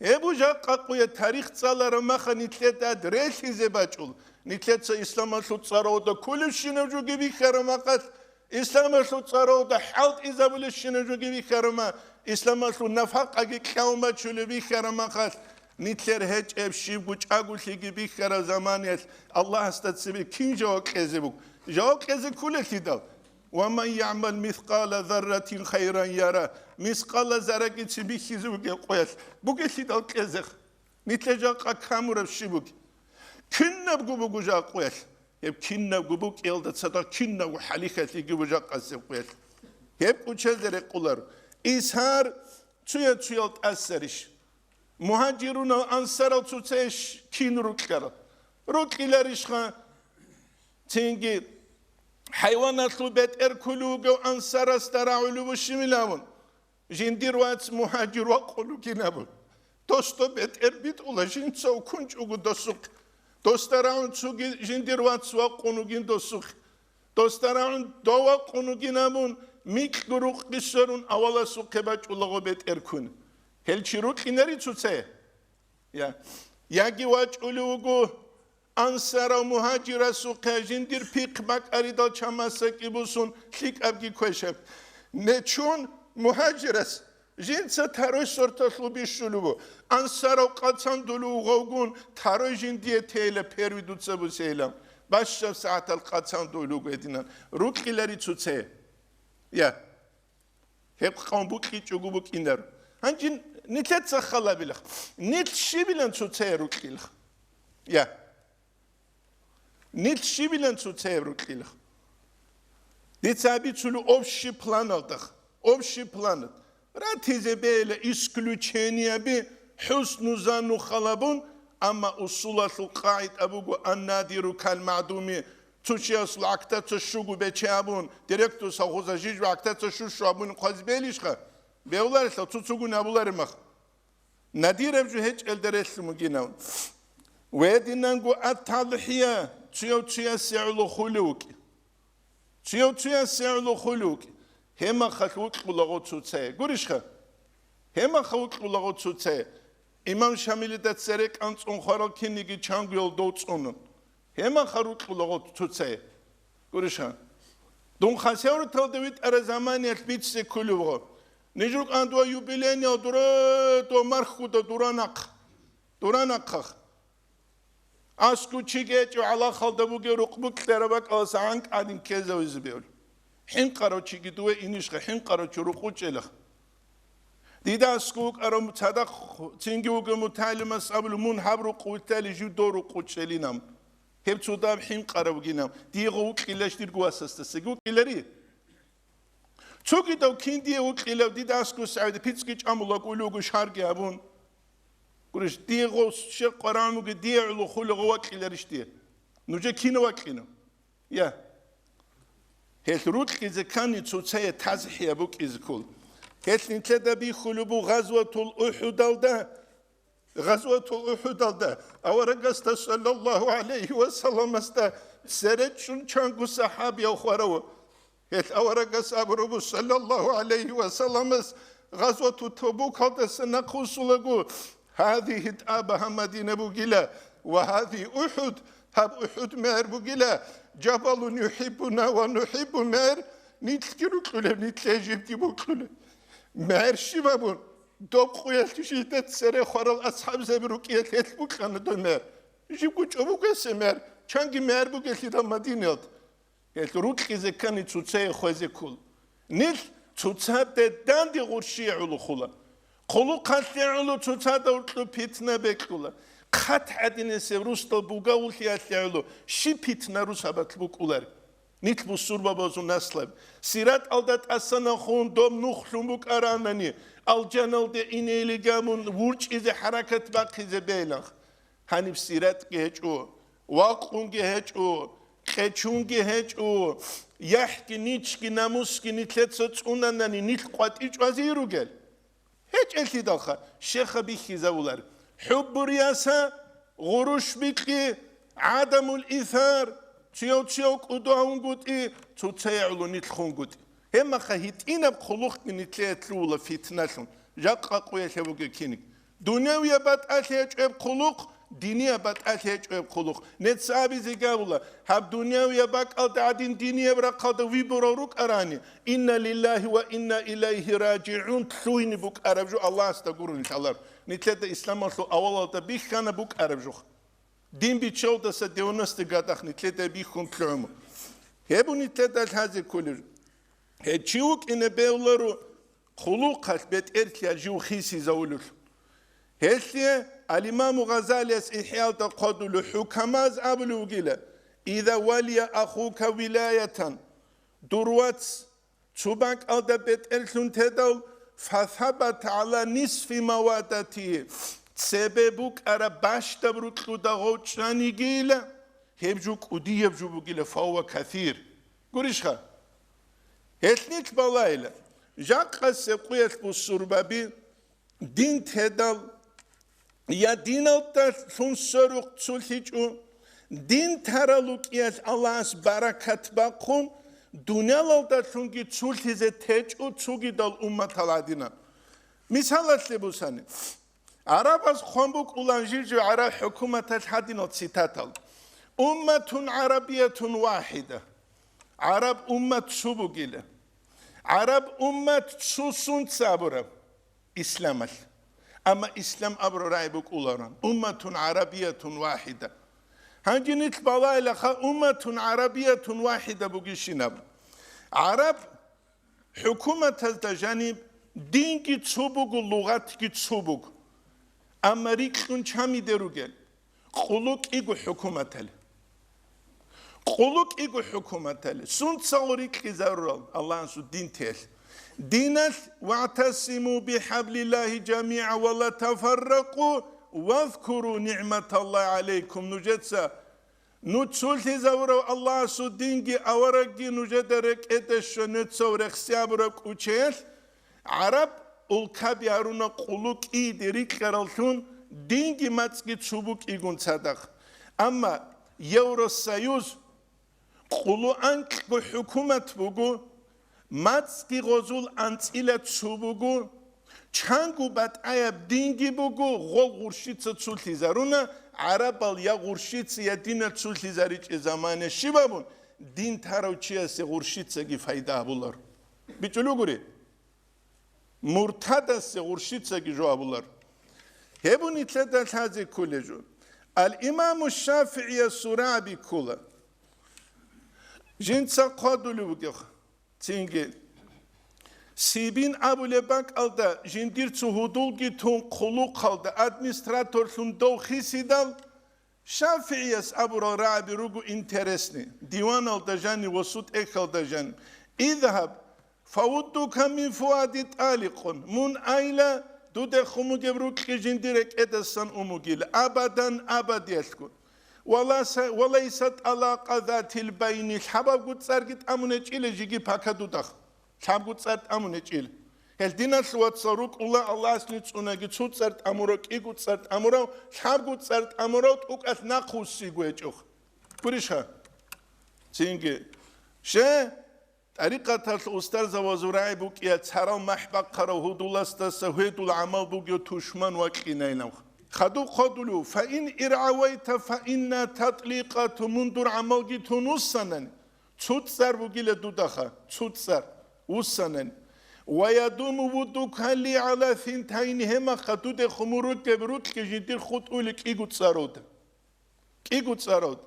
Гьеб жакъа къуя тарих цӀалараб маха нилъеда релълъизе бачӀул, нилъеца исламалъул цӀаралда кколебщинаб жоги бихьараб махалъ, исламалъул цӀаралда хӀалтӀизабулебщинаб жоги бихьараб ма, исламалъул нафакъаги кьавмачулеб бихьараб махалъ, нилъер гьечӀеб щибго чӀаголъиги бихьараб заманаялъ Аллагьасда цебе кин жаваб кьезе буго? Жаваб кьезе кколелъидал? «Ва ман ягӀмал мискъала зарратин хайран яра», мискъала заррагицин бихьизе вугев къоялъ бугелъидал кьезех. Нилъер жакъа камураб щиб бугеб? Кинабго буго жакъа къоялъ. Гьеб кинабго букӀиялда цадахъ кинабго хӀалихьалъиги буго жакъасеб къоялъ. Гьеб кӀучазе рекъоларо. Исгьар цуя-цуял тӀасарищ? Мугьажирунал ансарал цоцайищ кин рукьарал? Рукьиларищха? Цинги хӀайваналъул бетӀер кколев вугев ансарасда рагӀулев вущимилавун, жиндир вац мугьажир вакъун вугин абун. Досда бетӀер битӀула жинца вукунчӀого досухъ. Досда рагӀун цоги жиндир вац вакъун вугин досухъ. Досда рагӀун дов вакъун вугин абун, микьго рукъги сверун аваласухъе бачӀулаго бетӀер ккун. Гьел чи рукьинари цоцае? Я. Яги вачӀулев вуго ансарав мугьажирасухъе жиндир пихъ бакӀаридал чамасакӀи бусун лъикӀабги квешаб. Нечун мугьажирас жинца тарой сорталъул бищулев вуго. Ансарав къацан дулев вугъавгун тарой жиндие тейла первый дуца бусейилан. Бащаб сагӀатал къацан дулев вуго гьединан. Рукьилари цоцае. Я. Гьеб къавм букьичӀого букӀинар. Гьанже нилъеца халабилах. Нилъ щибилан цоцае рукьилах? Я. Нилъ щибилан цоцае рукьилах? Дица абицулев общий планалдах. Общий планад. Ратизе бейла исключенияби, хӀусну занну халабун, амма усулалъул къагӀида буго: «Ан-надиру кал-магӀдуми». Цо чиясул гӀактаца щуго бече абун, директор совхоза жиж гӀактаца щущу абун хъвазе бейилищха? Бевларелъа, цо-цогун абулареб мах. Надираб жо гьечӀелда релълъун бугинав. Гьединанго ат-тадхӀия цуяв-цуясе гӀоло хулев вукӀи. Цуяв-цуясе гӀоло хулев вукӀи. Гьемахалъ вукьулаго цоцае. Гурищха? Гьемаха вукьулаго цоцае. Имам Шамилида цере кӀанцӀун хварал кинниги чангуял дов цӀунун. Гьемаха рукьулаго цоцае. Гурищха? Дун хасавруталда витӀара заманиялъ бицце кколев вуго. Ниж рукӀан дуа юбилейниял дура, дуа мархуда дура нахъ. Дура нахъах. Аскучи гьечӀев гӀалахалда бугев рукъ букьараб бакӀаласа гӀанкӀ гӀадин ккезавизе бегьулев. ХӀинкъарав чиги дуве инищха, хӀинкъарав чи рукъ учӀелах. Дида аскӀов вукӀарав цадахъ цинги вугев мутагӀалимас абулев: «Мун гьаб рукъ витали, жив дов рукъ учӀелинав». Гьеб цо даб хӀинкъарав вугинав. Диего вукьилаш дирго васасдасаги вукьилари? Цогидав кин дие вукьилав, дида аскӀоса гӀевде пицӀги чӀамулакӀулев вуго шарги гьабун. Гурищ, дие гъов щекъ къварагӀун вугев, дие гӀоло хулев гъов вакьиларищ дие? Нужее кинав вакьинав? Я. Гьелъ рукьизе ккани цоцае тазхӀияб букӀизе ккола. Гьелъ нилъеда бихьулеб буго Гъазватул УхӀудалда, Гъазватул УхӀудалда аварагасда саллаллагьу гӀалайгьи ва салламасда цере чӀун чанго сахӀабияв хварав. Гьелъ аварагас абураб буго, саллаллагьу гӀалайгьи ва салламас, Гъазвату Табукалдаса нахъвуссулаго: «Гьадигьи тӀаба гьаб Мадина бугила, ва гьадигьи УхӀуд, гьаб УхӀуд мегӀер бугила, жабалун юхӀиббуна ва нухӀиббу мегӀер, нилъги рукьулеб, нилъее жибги букьулеб». МегӀер щиб абун, доб къуялъ жида цере хварал асхӀабзаби рукӀиялъ гьелъ букьана доб мегӀер. Жибго чӀобогесеб мегӀер, чанги мегӀер бугелъидал Мадинаялда. Гьелъ рукьизе ккани цоцае хвезе ккола. Нилъ цоцаде данде гъурщие гӀоло хула. Хъулухъалъе гӀоло цоцада гьоркьоб питна бекьула. ХъатгӀадинасеб росдал бугавулъиялъе гӀоло щиб питна росабалъ букӀулареб? Нилъ бусурбабазул наслаби. Сираталда тӀасанахун доб нухлъун букӀаранани, алжаналде инейилигамун вурчӀизе хӀаракат бахъизе бегьиланха. Гьаниб сиратги гьечӀо, вакъунги гьечӀо, кьечунги гьечӀо, яхӀги, ничги, намусги нилъеца цӀунанани, нилъ къватӀи чӀвазе ругел? ГьечӀелъидалха, щеха бихьизавулар: хӀуббу рияса, гъурущ бикьи, гӀадамул исар, цияв-цияв кӀуду гьавунгутӀи, цоцае гӀоло нилъ хунгутӀи. Гьебмаха гьитӀинаб хъулухъги нилъее лъугьула фитналъун, жакъа къуялъе бугеб киниг. Дунявияб батӀалъи гьечӀеб хъулухъ, динияб батӀалъи гьечӀеб хъулухъ. Нецц абизе гьабула, гьаб дунявияб бакӀалда гӀадин динияб рахъалда выборал рукӀарани, «Инна лиллагьи ва инна илайгьи ражигӀун» лъугьине букӀараб жо Аллагьасда гурони лъалар. Нилъеда исламалъул авалалда бихьана букӀараб жо. Дин биччалдаса девяносто гадахъ нилъеда бихьун лъугӀума. Гьеб нилъеда лъазе кколеб жо. Гьеб чи вукӀине бегьуларо, хъулухъалъ бетӀерлъи жив хисизавулев. Гьелъие ал-Имаму Гъазалияс ИхӀяалда хъвадулев хӀукамаз абулев вугила: «Иза валия ахука вилаятан», дур вац цо бакӀалда бетӀерлъун тедал, «фасабат гӀала нисфи мавадатигьи», цебе букӀараб бащдаб рукьуда гъов чӀанигийила, гьеб жо кӀудияб жо бугила, «фагьува касир». Гурищха? Гьелънилъ балайила, жакъасеб къуялъ бусурбаби дин тедал, я диналдалъун сверухъ цулъичӀо, дин тарал рукӀиялъ Аллагьас баракат бахъун, дунялалдалъунги цулъизе течӀо цогидал умматал гӀадинаб. Мисалалъе бусани, гӀарабаз хъван букӀулан жив-жив гӀараб хӀукуматалъ гьадинал цитатал: «Умматун гӀарабиятун вахӀида». ГӀараб уммат цо бугила. ГӀараб уммат цо сунца абураб? Исламалъ. Амма ислам абураб рагӀи букӀуларан: «Умматун гӀарабиятун вахӀида». Гьанже нилъ балайилаха, «Умматун гӀарабиятун вахӀида» бугищинаб? ГӀараб хӀукуматазда жаниб динги цо буго, лугъатги цо буго. Амма рикьун чамиде ругел, къулу кӀиго хӀукуматали. Къулу кӀиго хӀукуматали. Сунцаго рикьизарурал Аллагьасул дин телъ. Диналъ: «ВагӀтасиму бихӀаблиллагьи жамигӀа ва ла тафарракъу, вазкуру нигӀматаллагьи гӀалайкум». Нужеца Ну цулъизавурав Аллагьасул динги аварагги нужеда рекӀеде щве, нуцав рехси абураб кӀучеялъ, гӀараб улкаби гьаруна къулу кӀиде рикьараллъун, динги мацӀги цо букӀигун цадахъ. Амма Евросоюз къулу анкьго хӀукумат буго, мацӀги гъозул анцӀила цо буго, чанго батӀаяб динги буго, гъол гъурщица цулъизаруна, гӀарабал я гъурщица, я дина цулъизаричӀеб замана щиб абун, дин тарав чиясе гъурщицаги пайда гьабуларо. БичӀчӀулугури, муртадасе гъурщицаги жо гьабуларо. Гьеб нилъеда лъазе кколеб жо. Ал-Имаму ШафигӀиясул рагӀаби ккола. Жинца хъвадулев вугев. Цинги, Сибин абулеб бакӀалда жиндир цо гьудулги тун, хъулухъалда администраторлъун дов хисидал, ШафигӀияс абурал рагӀаби руго интересный, диваналда жанив ва сутӀехьалда жанив: «Изгьаб Фавуддука мин фуади тӀаликъун, мун айла, дудехун бугеб рукьги жиндир рекӀедасан ун бугила, абадан, абадиялъгун. Валаса-, валайса тӀалакъа затил байни, лъабабго цӀарги тӀамун гьечӀила жиги пака дудахъ. Лъабго цӀар тӀамун гьечӀила. Гьел диналъ вацал рукӀула Аллагьас ницӀунаги цо цӀар тӀамурав, кӀиго цӀар тӀамурав, лъабго цӀар тӀамурав тӀукӀалъ нахъвуссиго гьечӀохъ. Гурищха? Цинги. Ще? ТӀарикъаталъ устарзабазул рагӀи букӀиялъ царал махӀ бахъарав гьудуласдаса гьедул гӀамал бугев тушман вакьинайнавха. Хадуб хъодулев, фаин иргӀавайта фаинна татликъату, мун дур гӀамалги тун вуссанани, цо цӀар бугила дудаха, цо цӀар вуссанани. Ва ядуму вуддука ли гӀала синтайни, гьемаха дудехун мун рукӀкӀаб рукьги жиндир хутӀули кӀиго цӀаралда. КӀиго цӀаралда.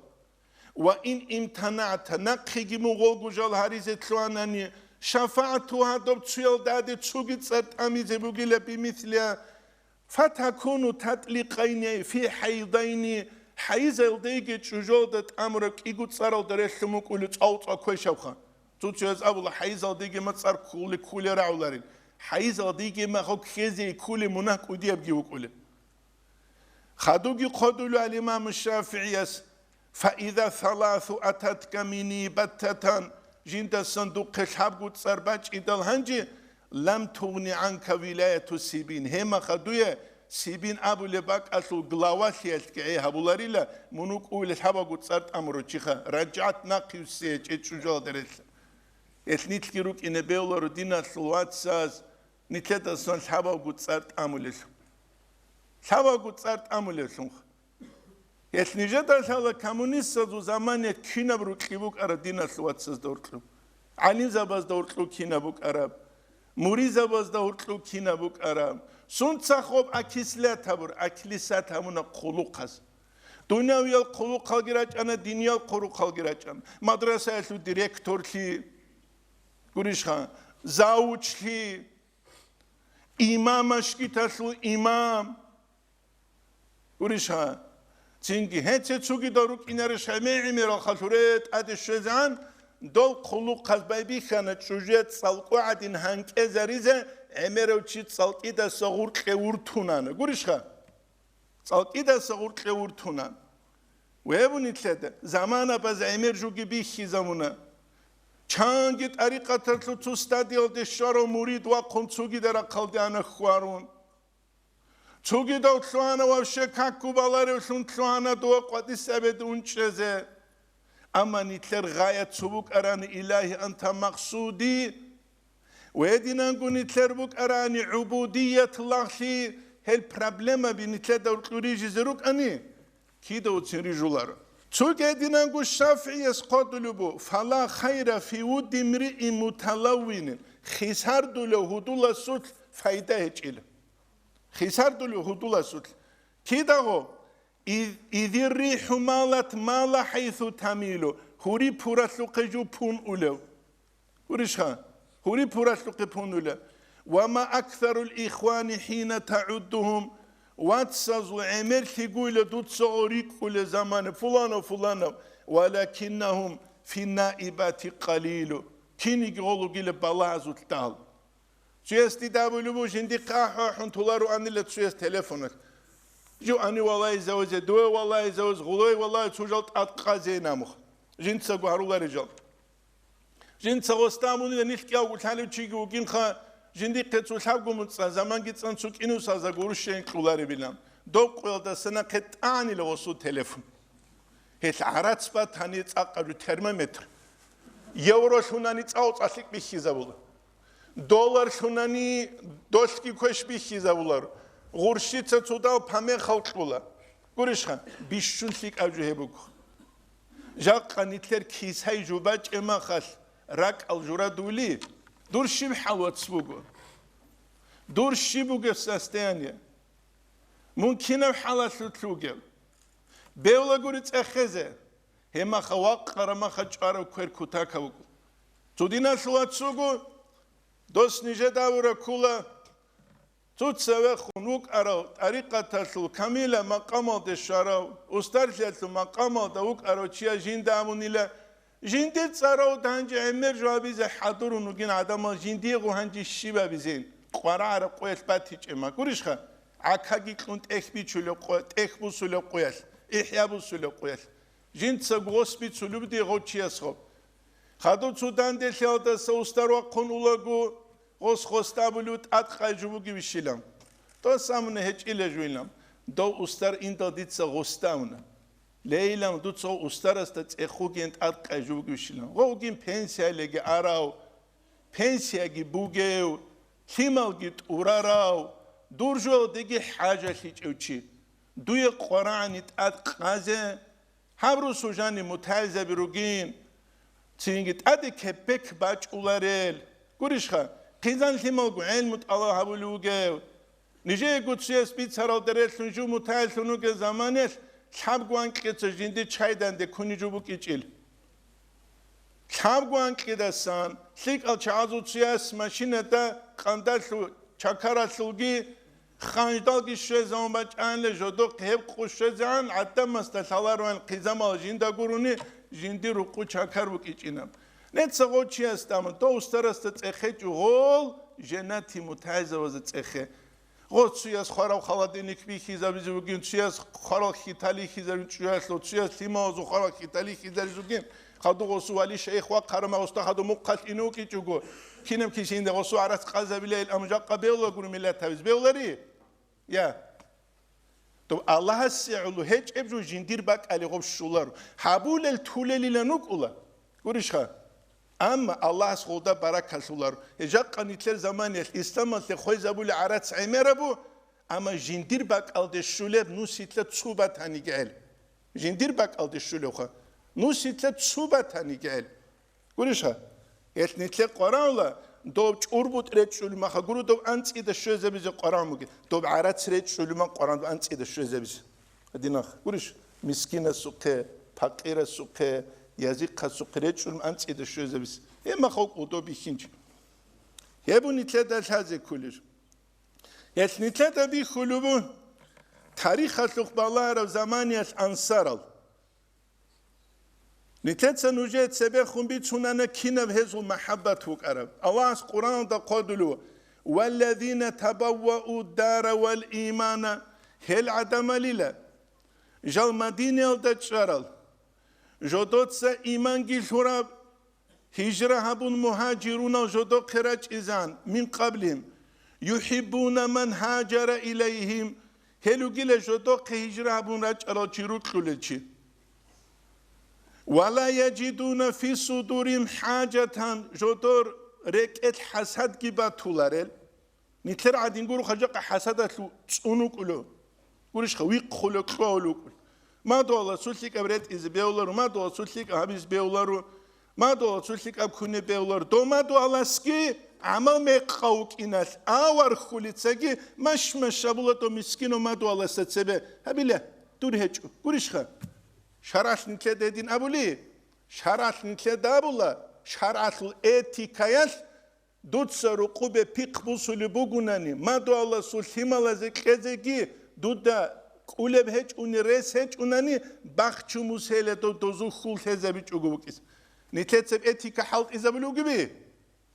Ва ин имтанагӀта, нахъеги мун гъолго жал гьаризе лъугьанани, шафагӀату гьадаб цуялда гьаде цоги цӀар тӀамизе бугила бимислиха, фатакуну татликъайни фи хӀайдайни, хӀайзалдайги чӀужалда тӀамураб кӀиго цӀаралда релълъун букӀули цӀалцӀа квешабха. Цо-цояз абула, хӀайзалдайги ма цӀар ккули ккули рагӀуларин. ХӀайзалдайги ма хъо ккезе ккули мунагь кӀудиябги вукӀули. Хадуги хъодулев имам ШафигӀияс, фаиза саласу ататка мини баттатан, жиндасан духъе лъабго цӀар бачӀидал гьанже, лам тугъни гӀанка вилаяту Сибин. Гьемаха дуе Сибин абулеб бакӀалъул главалъиялъги гӀей гьабуларила, мун вукӀули лъабабго цӀар тӀамурав чиха, ражгӀат нахъюссие чӀечӀужалда релълъа. Гьелъ нилъги рукӀине бевларо диналъул вацаз, нилъедасан лъабабго цӀар тӀамулелъул. Лъабабго цӀар тӀамулевлъунха. Гьелъ нижеда лъала коммунистазул заманиялъ кинаб рукьи букӀараб диналъул вацазда гьоркьоб, гӀалимзабазда гьоркьоб кинаб букӀараб, муризабазда гьоркьоб кинаб букӀараб. Сунца хоб окислят гьабур, окислят гьабуна хъулухъаз. Дунявиял хъулухъалги рачӀана, диниял хъулухъалги рачӀана. Мадрасаялъул директорлъи, гурищха, завучлъи, имам, машгиталъул имам. Гурищха, цинги гьеце цогидал рукӀинарищ гӀемер-гӀемерал халлъуре тӀаде щвезегӀан, дол хъулухъаз байбихьана чӀужуе цӀалкӀу гӀадин гьанкӀезаризе гӀемерав чи цӀалкӀидаса гъуркье вуртунана. Гурищха? ЦӀалкӀидаса гъуркье вуртуна. Вебу нилъеда, заманабаз гӀемер жуги бихьизабуна. Чанги тӀарикъаталъул цо стадиялде щварав мурид вахъун цогида рахъалде ана хьварун. Цогидав лъугьана вообще каку баларевлъун лъугьана дова къватӀисабед унчӀезе. Амма нилъер гъая цо букӀарани, илагьи анта макъсуди, ва гьединанго нилъер букӀарани гӀубудият лагълъи, гьел проблемаби нилъеда уркьу рижизе рукӀани, кида уцин рижуларо. Цоги гьединанго ШафигӀияс хъодулеб бу, фала хайра фи вудди мриин муталаввинин, хисардулев гьудуласулъ файда гьечӀила. Хисардулев гьудуласулъ. Кидаго? Из-, изир рихӀу малат мала хӀайсу тамилу, гьури пуралъухъе жо пун улев. Гурищха? Гьури пуралъухъе пун улев. Ва ма аксарул ихвани хӀина тагӀуддугьум, вацазул гӀемерлъи гуйла дуца гъо рикӀкӀулел замана, фуланав, фуланав, валакиннагьум фи наибати къалилу, киниги гъолугила балагьазулъ дагьал. Цуяс дида абулеб буго, жиндихъе ахӀун-ахӀун толароанила цуяс телефоналъ. Жив ани валагьизавазе, дуе валагьизаваз, гъулой валагьи цо жал тӀад къазейин амухъ. Жинцаго гьаруларел жал. Жинца гъосда абунила, нилъ кӀиявго лъалев чиги вугинха, жиндихъе цо лъабго муцӀа, заманги цӀан цо кӀинусазда гурущайин кьоларебилан. Доб къоялдаса нахъе тӀанила гъосул телефон. Гьелъ гӀарац батани цӀакъаб жо термометр. Евро лъунани цӀакъ цӀалъикӀ бихьизабула. Доллар лъунани долъги квеш бихьизабулар. Гъурщица цудал памехал кьула. Гурищха, бищун лъикӀаб жо гьеб буго. Жакъа нилъер кисай жубачӀемахалъ ракӀал журадули, дур щиб хӀалвац буго? Дур щиб бугеб состояние? Мун кинаб хӀалалъулъ вугев? Бевла гури цӀехезе, гьемаха вакъарамаха чӀварав квер кутакаб вукӀу. Цо диналъул вацуго, дос нижеда абура ккула, цо цевехун вукӀарав, тӀарикъаталъул камила макъамалде щварав, устарлъиялъул макъамалда вукӀарав чияс жинда абунила, Жиндир цӀарав данчӀи гӀемер жо гьабизе хӀадурун вугин гӀадамал, жиндиего гьанже щиб гьабизин? КъварагӀараб къоялъ батичӀеб, гурищха? ГӀакаги кьун тӀехь бичулеб къо-, тӀехь бусулеб къоялъ, ихӀя бусулеб къоялъ. Жинца гъос бицулеб дие гъов чиясго. Хадуб цо данделъиялдаса устар вахъун улаго, гъос гъосда абулев тӀадкъай жо бугевищилан. Дос амуна гьечӀила жуйилан. Дов устар индал дица гъосда амуна. Лейилан дуца устарасда цӀехугеян тӀадкъай жо бугевищилан. Гъовгин пенсиялеги арав, пенсияги бугев, лъималги тӀурарав, дур жоялдеги хӀажалъичӀев чи. Дуе къварагӀани тӀадкъазе, гьаб русу жани мутагӀилзаби ругин, цинги тӀаде кепек бачӀуларел. Гурищха, хъизан лъималго гӀелму тӀалаб гьабулев вугев. Нижеего цуяс бицаралда релълъун жо мутагӀилъун вугев заманаялъ лъабго анкьица жинди чай данде куней жо букӀичӀил. Лъабго анкьидасан лъикӀал чагӀазул цуяс машинада къандалъу чакаралъулги ханждалги щвезавун бачӀанила, жодохъ гьеб къу щвезегӀан гӀадамасда лъалароян хъизамал жинда гурони, жиндир рукъу чакар букӀичӀина. Неца гъов чиясда амун, дов устарасда цӀехечӀо гъол, женати мутагӀилзабазда цӀехе. Гъо, цуяс хварав холодильник бихьизабизе бугин, цуяс хварал хьитал ихьизабин чӀужуялъул, цуяс лъималазул хварал хьитал ихьизабизе бугин, хадуб гъосу вали шайх вахъарама гъосда хадуб мухъалъ ине вукӀичӀого, кинаб кисинде гъосу гӀарац къазабилайил амжакъа бевла гури миллат гьавиз бевлари? Я. Доб Аллагьасе гӀоло гьечӀеб жо жиндир бакӀалде гъоб щоларо. Гьабулел тулелилан вукӀула. Гурищха? Амма Аллагьас гъолда баракалъуларо. Гьеб жакъа нилъер заманиялъ исламалъе хвезабулеб гӀарац гӀемерабу, амма жиндир бакӀалде щулеб нусилъа цо батаниги гӀел. Жиндир бакӀалде щулевха. Нусилъа цо батаниги гӀел. Гурищха? Гьелъ нилъе къварагӀула, доб чӀурбутӀ речӀчӀулеб маха гуро доб анцӀида щвезабизе къварагӀун бугеб. Доб гӀарац речӀчӀулеб мах къварагӀун анцӀида щвезабизе. Гьадинах, гурищ, мискинасухъе, пакъирасухъе, язихъасухъе речӀчӀулеб анцӀида щвезабизе. Гьеб махал кӀудо бихьинчи. Гьеб нилъеда лъазе кколел. Гьелъ нилъеда бихьулеб тарихалъухъ балагьараб заманиялъ ансарал. Нилъеца нужее цебехун бицунана кинаб гьезул махӀаббат вукӀараб. Аллагьас Къуръаналда хъвадулев: «Валлазина табаввау дара вал имана», гьел гӀадамалила, жал Мадинаялда чӀарал, жодоца иманги лъураб, гьижра гьабун мугьажирунал жодохъе рачӀизан, мин къаблигьим, юхӀиббуна ман гьажара илайгьим, гьел ругила жодохъе гьижра гьабун рачӀарал чи рукьулел чи. Ва ла яжидуна фи судуригьим хӀажатан, жодор рекӀелъ хӀасадги батуларел. Нилъер гӀадин гуро хажакъа хӀасадалъу цӀун вукӀулев. Гурищха, вихъула кьвавулев вукӀул. Мадугьаласул лъикӀаб ретӀизе бевлару, мадугьаласул лъикӀаб гьабизе бевлару, мадугьаласул лъикӀаб куне бевлару. Дов мадугьаласги гӀамал мекъав вукӀиналъ, авархулицаги машмаш абула дов мискинав мадугьаласда цебе. Гьабила, дур гьечӀо. Гурищха? ШаргӀалъ нилъеда гьедин абули? ШаргӀалъ нилъеда абула, шаргӀалъул этикаялъ дуца рукъубе пихъ бусулеб бугунани, мадугьаласул лъималазе кьезеги, дуда кӀулеб гьечӀони рес гьечӀунани, бахчу мусейилан дов дозул хьул лъезабичӀого вукӀиз. Нилъецаб этика хӀалтӀизабулев вугеби?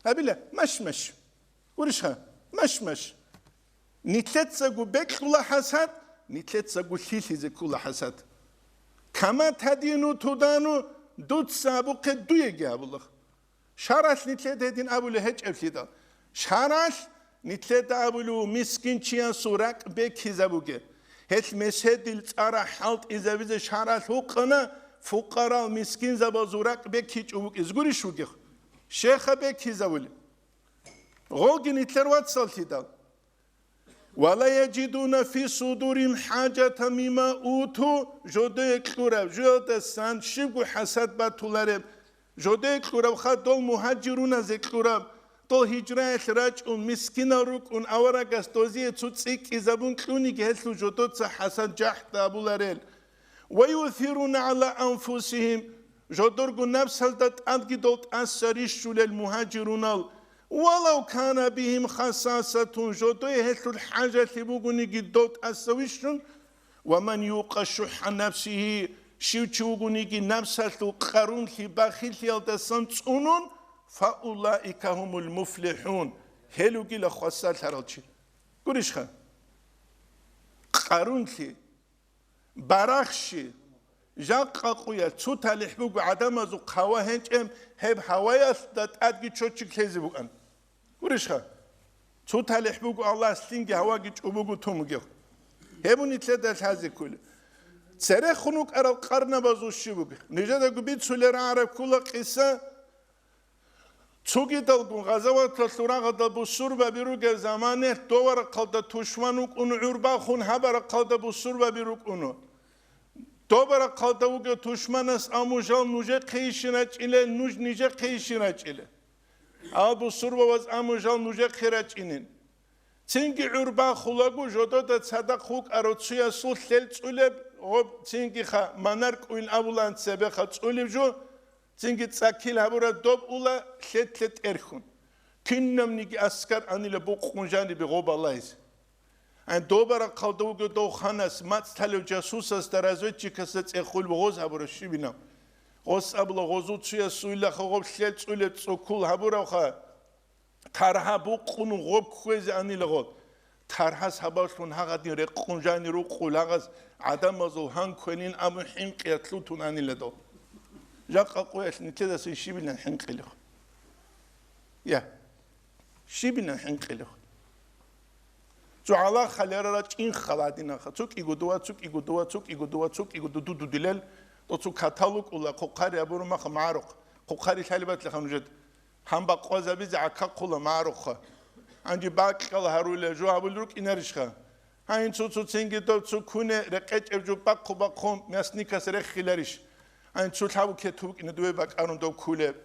Гьабила, машмаш. Гурищха, машмаш. Нилъецаго бекьула хӀасад, нилъецаго лъилъизе ккула хӀасад. Кама тадину тудану, дуца абухъе дуеги абула. ШаргӀалъ нилъеда гьедин абулеб гьечӀеблъидал. ШаргӀалъ нилъеда абулев мискинчиясул ракӀ бекизабуге. Гьелъ меседил цӀара хӀалтӀизабизе шаргӀалъ гьукъана, фукъарал мискинзабазул ракӀ бекичӀо вукӀиз гурищ вугев? Щеха бекизабулеб. Гъоги нилъер вацаллъидал. Ва ла яжидуна фи судурим хӀажатан мимма уту, жодое кьураб, жоялдасан щибго хӀасад батулареб, жодое кьураб ха дол мугьажируназе кьураб, дол гьижраялъ рачӀун, мискинал рукӀун, аварагас дозие цо цӀикӀкӀизабун кьуниги гьелъул жодоца хӀасад жахӀда абуларел. Ва юсируна гӀала анфусихим, жодорго напсалда тӀадги дол тӀаса рищулел мугьажирунал, валав кана бигьим хасасатун, жодое гьелъул хӀажалъи бугониги дол тӀаса вищун, ва ман юкъа шухӀа нафсихи, Щив чи вугониги напсалъул къарунлъи бахиллъиялдасан цӀунун, фаулаика гьумул муфлихӀун, гьел вугила хвасарлъарал чи. Гурищха? Къарунлъи, барахщи, жакъа къуя цо талихӀ буго гӀадамазул хъава гьенчӀеб, гьеб гьаваялда тӀадги чочиг лъезе букӀан. Гурищха? Цо талихӀ буго Аллагьас лъимги гьаваги чӀобого тун бугеб. Гьеб нилъеда лъазе ккола. Церехун вукӀарал къарнабазул щиб бугеб? Нижедаго бицулел рагӀараб ккола къиса. Цогидалгун гъазаваталъул рагъалда бусурбаби ругел заманалъ добарахъалда тушман вукӀун гӀурбахун гьабарахъалда бусурбаби рукӀуна. Добарахъалда вугев тушманас амужал нужехъейищин рачӀилел, нуж нижехъейищин рачӀилел. Гьал бусурбабаз амужал нужехъе рачӀинин. Цинги гӀурбахулаго жодода цадахъ вукӀарав цуясул лъел цӀулеб гъоб, цинги ха манар кӀуйин абулан цебеха цӀулеб жо, цинги цӀакил гьабураб доб ула лъетлъе тӀерхьун. Кинабниги аскар анила букъун жанибе гъоб алайзе. Ай, добарахъалда вугев дов ханас, мацӀ талев жасусасда разведчикасда цӀехулеб гъоз гьабураб щибинаб. Гъос абула гъозул цуясуйилаха гъоб лъел цӀулеб цӀоккул гьабуравха, таргьа букъун гъоб кквезе анила гъоб. Таргьас гьабавлъун гьагъадин рекъун жани рукъул гьагъаз гӀадамазул гьан квенин абун хӀинкъиялъ лъутун анила дов. Жакъа къоялъ нилъедасан щибилан хӀинкъилев? Я. Щибилан хӀинкъилев? Цо гьалахъал ярара чӀин хал гьадинаха. Цо кӀиго дова, цо кӀиго дова, цо кӀиго дова, цо кӀиго дуду дудилел, тӀоцо каталукӀула, хъухъари абурумаха магӀарухъ. Хъухъари лъалебатлъиха нужед. Гьанба къвазабизе гӀакахъула магӀарухъа. Гьанже бакьал гьарулел жо гьабулел рукӀинарищха? Гьайин цо-цо цинги дов цо куне рекъечӀеб жо бахъу-бахъун мясникас реххиларищ? Гьайин цо лъабу кету букӀине дове бакӀарун дов кулеб.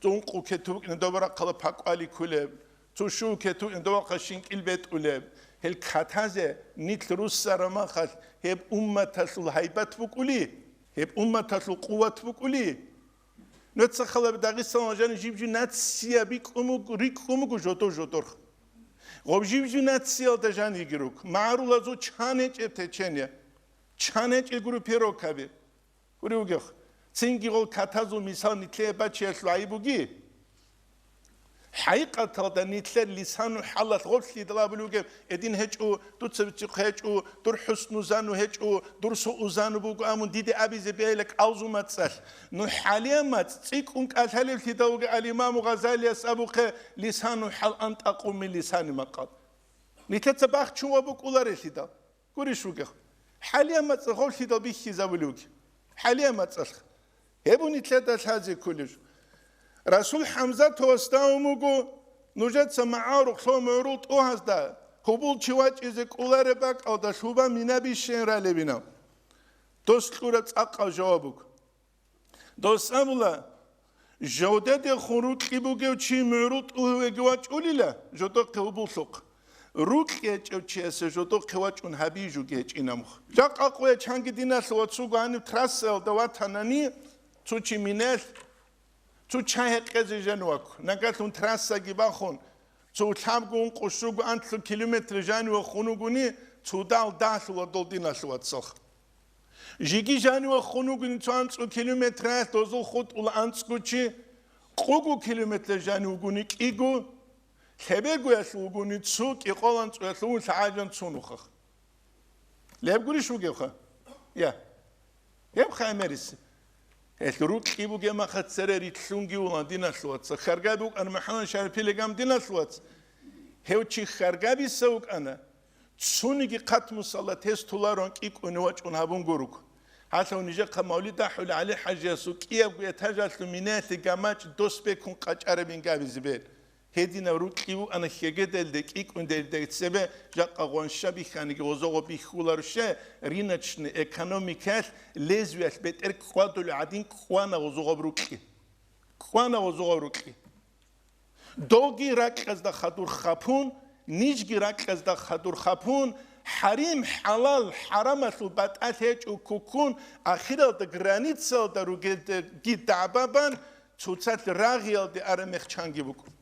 Цо ункъу кету букӀине дов рахъала пакъвали кулеб. Цо щу кету букӀине дов рахъа щинкӀил бетӀулеб. Гьел катазе нилъ руссарамахалъ гьеб умматалъул гьайбат букӀули, гьеб умматалъул къуват букӀули. Нуца халаб Дагъистаналда жаниб жиб-жиб нация бикӀун буго, рикӀкӀун буго жодор-жодор. Гъоб жиб-жиб нациялда жаниги руго. МагӀарулазул чан гьечӀеб течение, чан гьечӀел группировкаби. Гури вугев. Цинги гъол катазул мисал нилъее бачиялъул гӀайиб буги. ХӀакъикъаталда нилъер лисану хӀалалъ гъорлъидал абулев вугев, гьедин гьечӀо, дуца бицихъ гьечӀо, дур хӀусну зану гьечӀо, дур сугӀу зану буго амун диде абизе бегьила кӀалзу мацӀалъ. Ну хӀалия мацӀ цӀикӀкӀун кӀалъалевлъидал вугев ал-Имаму Гъазалияс абухъе: «Лисану хӀал антӀакъу мин лисани макъал». Нилъеца бахчун ва букӀуларелъидал. Гурищ вугев. ХӀалия мацӀ гъорлъидал бихьизабулев вугев. ХӀалия мацӀалъ. Гьеб нилъеда лъазе кколеб жо. Расул ХӀамзатовасда абун буго, нужеца магӀарухъ лъо мугӀрул тӀугьазда гьубул чи вачӀизе кӀолареб бакӀалда лъуба мина бищейин ралебинав? Дос кьураб цӀакъав жаваб буго. Дос абула, жавдедехун рукьи бугев чи мугӀрул тӀугьавеги вачӀулила жодохъе гьубуллъухъ. Рукьи гьечӀев чиясе жодохъе вачӀун гьабиюги гьечӀинамухъ. Жакъа къуя чанги диналъ вацуго гьаниб трассаялда ватанани, цо чи минелъ, цо чай гьекъезе жаниваку. Нагагьлъун трассаги бахун, цо лъабго, ункъо, щуго, анлъго километр жаниве хун вугони, цо дагь дагьлъула дол диналъ вацалха. Жеги жаниве хун вугони цо анцӀго километраялъ дозул хутӀула анцӀго чи, къуго километр жанив вугони кӀиго, лъебегоялъ вугони цо, кӀикъоялда анцӀгоялъ вугони лъагӀалжан цо нухах. Леб гурищ вугевха? Я. Гьеб хаймерис. Гьелъ рукьи бугеб маха цере рилълъунги вулан диналъ вац. Хьаргаби вукӀана МухӀаммад Шарипилигам диналъ вац. Гьев чи хьаргабиса вукӀана. Цониги хъатму салат гьес толарун кӀикӀуни вачӀун гьабун гуруго. Гьалъав нижехъа мавлид ахӀулев ГӀали-хӀажиясул кӀиябго этажалъул минаялъе гамачӀ дос бекун къачӀарабин габизе бел. Гьединаб рукьи вукӀана хьегедалде, кӀикӀундалде цебе жакъа гъванща бихьаниги гъозогъо бихьуларо ще, рыночный экономикаялъ лезвиялъ бетӀер кӀвадулев гӀадин кӀвана гъозогъоб рукьи. КӀвана гъозогъоб рукьи. Довги ракьазда хадур хапун, нижги ракьазда хадур хапун, хӀарим-хӀалал, хӀарамалъул батӀалъ гьечӀо ккун, ахиралда границалда ругелдаги дагӀбабан, цоцалъ рагъиялде араб мехчанги букӀун.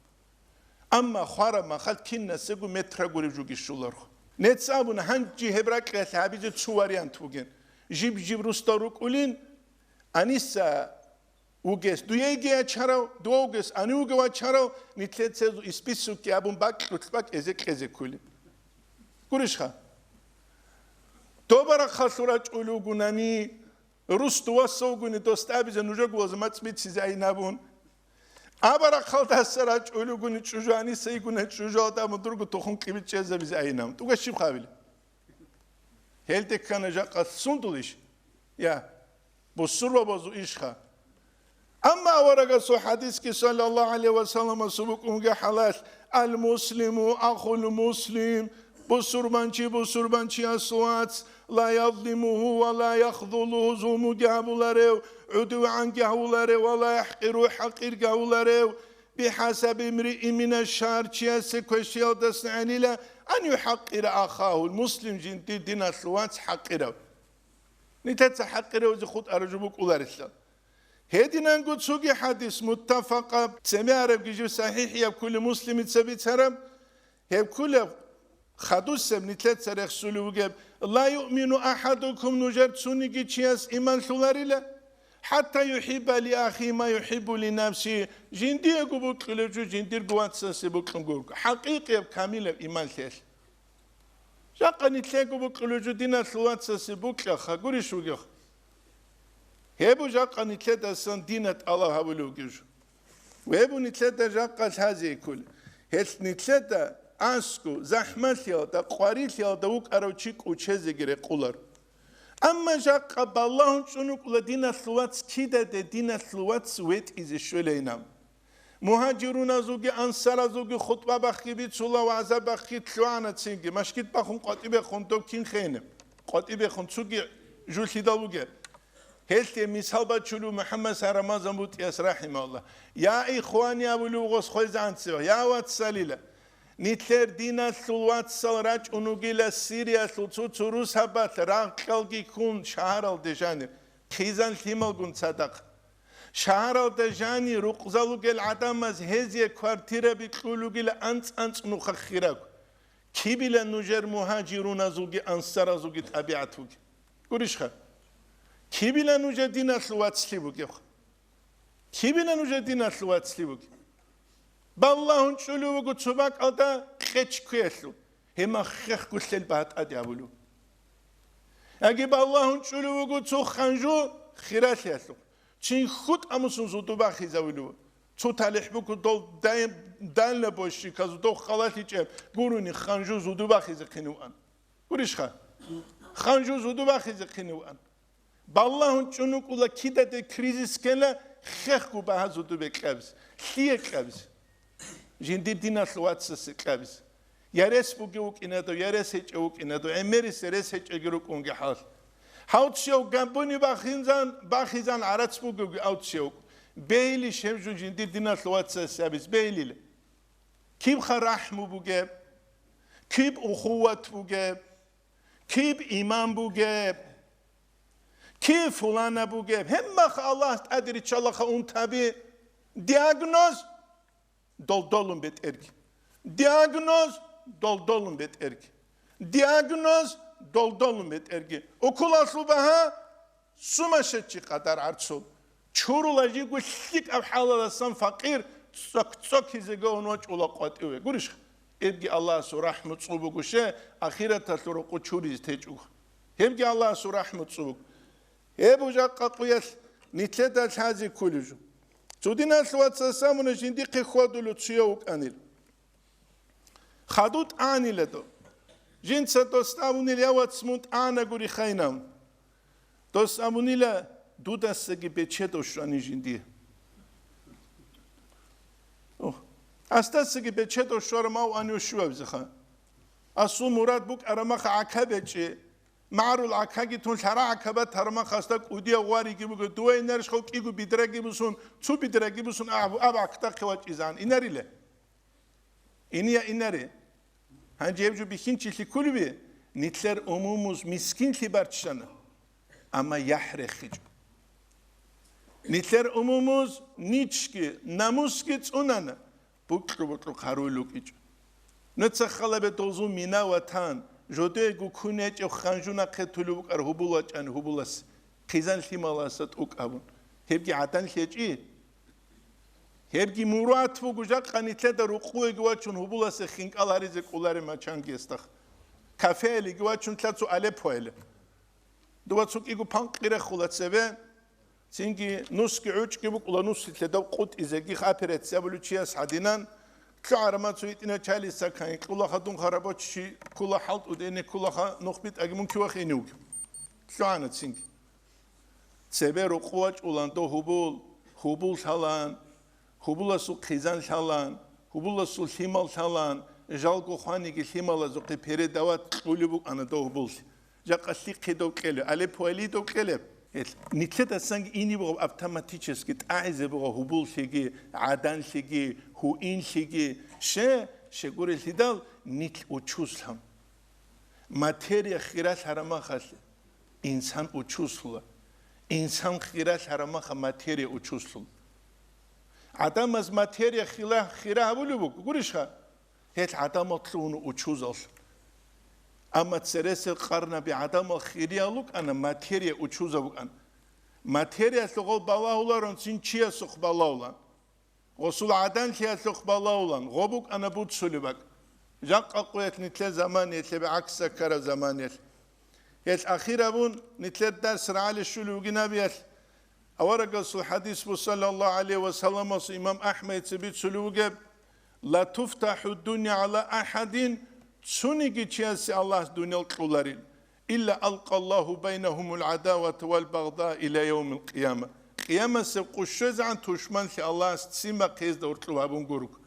Амма хвараб махал кинасего метра гуреб жуги щуларго. Нецц абуна, гьанже гьеб ракьалъ гьабизе цо вариант бугин. Жиб-жиб русдал рукӀулин, Аниса вугес дуейги ячарав, дувавгес ани вугев вачарав, нитлъе цезу исписукки абун бакьулъ бакь эзе кьезе ккулеб. Гурищха? Добарахъалъур рачӀулев вугунани, рус дуваса вугуни дос абизе нужего ваза мацӀ бицизе айнабун. Абарахъалдаса рачӀулев вугуни чӀужу Аниса йигуна чӀужуялда абун дурго тухум кӀибичӀезабизе айнабун. ТӀугаш щиб хъабили? Гьелде ккана жакъа сундулищ? Я, бусурбабазул ишха. Амма аварагасул хадисги, саллаллаху гӀалайхи ва салламасул букӀунги хӀалал: «Ал-муслиму ахул муслим», бусурбанчи бусурбанчиясул вац, «ла язлимуху ва ла яхзулуху», зулмуги гьабуларев, гӀудувгӀанги гьавуларев ва «ла яхӀкъиру», хӀакъирги гьавуларев, «бихӀасаби имриин мина шшарр», чиясе квешлъиялдаса гӀенила, «ан юхӀакъира ахахул муслим», жиндир диналъул вац хӀакъирав. Нилъеца хӀакъиравзе хутӀараб жо букӀуларелъул. Гьединанго цоги хадис, муттафакъаб, цеме арабги жив сахихӀияб кколеб Муслимица бицараб, гьеб кколеб хадусеб нилъеца рехсулев вугеб: «Ла юъмину ахадукум», нужер цониги чияс иман лъуларила, «хӀатта юхӀибба ли ахихи ма юхӀиббу ли нафсихи», жиндиего бокьулев жо жиндирго вацасе бокьун гурго. ХӀакъикъияб камилаб иман лъелъ. Жакъа нилъего бокьулев жо диналъул вацасе бокьаха, гурищ вугев? Гьеб жакъа нилъедасан дина тӀалаб гьабулев вугев жо. Гьеб нилъеда жакъа лъазе кколеб. Гьелъ нилъеда аскӀу, захӀмалъиялда, къварилъиялда вукӀарав чи кӀучезеги рекъолар. Амма жакъа балагьун чӀун вукӀула диналъул вац кидаде диналъул вац ветӀизе щвелайинаб. Мугьажируназулги ансаразулги хутӀба бахъи бицула, вагӀза бахъи лъугӀана цинги, машгит бахун къватӀибехун дов кин хейнеб? КъватӀибехун цоги жо лъидал вугеб? Гьелъе мисал бачулев МухӀаммад Рамазан БутӀияс, рахӀимагьуллагь: «Я ихвани», — абулев гъос хвезанцев, «я вацалила». Нилъер диналъул вацал рачӀун вугила Сириялъул цо-цо русабалъ рагъ-кьалги ккун шагьаралде жанир, хъизан лъималгун цадахъ. Шагьаралда жанир рукъзал ругел гӀадамаз гьезие квартираби кьул ругила анцӀ-анцӀ нуха хираб. Кибила нужер мугьажируназулги ансаразулги тӀабигӀат вугеб? Гурищха? Кибила нужер диналъул вацлъи бугебха? Кибила нужер диналъул вацлъи бугеб? Балагьун чӀулев вуго цо бакӀалда кьечӀ кквеялъул, гьемах хехго лъел багьа тӀаде абулев. Яги балагьун чӀулев вуго цо ханжу хиралъиялъул, чин хутӀа мусун зуду бахизавулев. Цо талихӀ буго дол дай-, дальнобойщиказул дов халалъичӀеб гурони ханжу зуду бахизе хъиниван. Гурищха? Ханжу зуду бахизе хъиниван. Балагьун чӀун вукӀула кидаде кризис ккела, хехго багьа зуду бекьабизе, лъие кьабизе. Жиндир диналъул вацасе кьабизе. Я рес бугев вукӀинадав, я рес гьечӀев вукӀинадав, гӀемерис рес гьечӀеги рукӀунги хӀал. Гьав чияв габуни бахинзан, бахизан гӀарац бугевги гьав чияв. Бегьилищ гьеб жо жиндир диналъул вацасе абиз, бегьилила. Кибха рахӀму бугеб? Киб ухуват бугеб? Киб иман бугеб? Киб фулана бугеб? Гьебмах Аллагь тӀаде риччалаха унтаби. Диагноз? Долдолун бетӀерги. Диагноз? Долдолун бетӀерги. Диагноз? Долдолун бетӀерги. Укулалъул багьа? Сумасшедший къадар гӀарцул. Чурула жиго лъикӀаб хӀалаласан факъир цӀок-цӀокизе гьавун вачӀула къватӀиве. Гурищха? Гьебги Аллагьасул рахӀму цӀубугу, ще, ахираталъул рокъо чуризе течӀугу. Гьебги Аллагьасул рахӀму цӀубугу. Гьеб жакъа къуялъ нилъеда лъазе кколев жо. Цо диналъ вацас абуна жиндихъе хьвадулев цуяв вукӀанил. Хадуб тӀагӀанила дов. Жинца дос абунил: «Я вац, мун тӀагӀана гури хайнав». Дос абунила: «Дудасаги бечедав щвани жиндие». Ох, гьасдасаги бечедав щварав мав ани щивабизеха. Асул мурад букӀарамаха гӀака бечӀи, магӀарул гӀакаги тун лъара гӀака батарамахасда кӀудияв гъвариги буго, дувай инарищха кӀиго бидраги бусун, цу бидраги бусун аб-, аб гӀакдахъе вачӀизан инариле. Иния инаре. Гьанже гьеб жо бихьинчилъи кколеби, нилъер умумуз мискинлъи барччана, амма яхӀ рехичӀо. Нилъер умумуз ничги, намусги цӀунана, букьу-букьу хъаруй лукӀичӀо. Нуца халабе долзул мина ватан, жодего кун гьечӀев ханжу нахъе тулеб букӀар гьубул вачӀани гьубулас. хъизан лъималаса тӀукӀ абун. Гьебги гӀаданлъи гьечӀи. Гьебги муругьат буго, жакъа нилъеда рукъувеги вачун гьубуласе хинкӀал гьаризе кӀолареб мачангиясдахъ. Кафеялиги вачун лъа цо Алеппояли. Дуба цо кӀиго панкъи рехула цебе, цинги нусги гӀучӀги букӀула, нусилъе дов къутӀизеги операция абулев чияс гьадинан, лъугӀарама цо итӀина чалиса кайин, кьулаха дун харабочи ккула хӀалтӀуде ине ккулаха нух битӀаги мун кивахине вугев. ЛъугӀана цинги. Цебе рукъу вачӀулан дов гьубул, гьубул лъалан, гьубуласул хъизан лъалан, гьубуласул лъимал лъалан, жалго хваниги лъималазухъе передавать кьулеб букӀана дов гьубуллъи. Жакъа лъихъе дов кьелеб, Алеппояли дов кьелеб. Гьел, нилъедасанги ине бугъаб автоматически тӀагӀизе бугъа гьубуллъиги, гӀаданлъиги, гьуинлъиги, ще, щегурелъидал нилъ учузлъан. Материя хиралъарамахалъе. Инсан учузлъула. Инсан хиралъарамаха материя учузлъула. ГӀадамаз материя хила-, хира гьабулеб буго, гурищха? Гьел гӀадамал лъугьуна учузалъ. Амма цересел къарнаби гӀадамал хириял рукӀана, материя учузаб букӀана. Материялъухъ балагьуларун цин чиясухъ балагьулан. Гъосул гӀаданлъиялъухъ балагьулан, гъо букӀана буцулеб бакӀ. Жакъа къоялъ нилъер заманиялъ, гьеб гӀакса ккараб заманиялъ. Гьелъ ахирабун нилъер дарс рагӀалищ щулев вугин абиялъ. Аварагасул хӀадис буго, саллаллагьу гӀалайгьи ва салламас, имам АхӀмадица бицулев вугеб: «Ла туфтахӀу дунъя гӀала ахӀадин», цониги чиясе Аллагьас дуниял кьоларин. «Илла алкъаллагьу байнагьумул гӀадавата вал багъда иля явмил къияма». Къиямасеб къо щвезегӀан тушманлъи Аллагьас ццин бахъизе гьоркьоб гьабун гурого.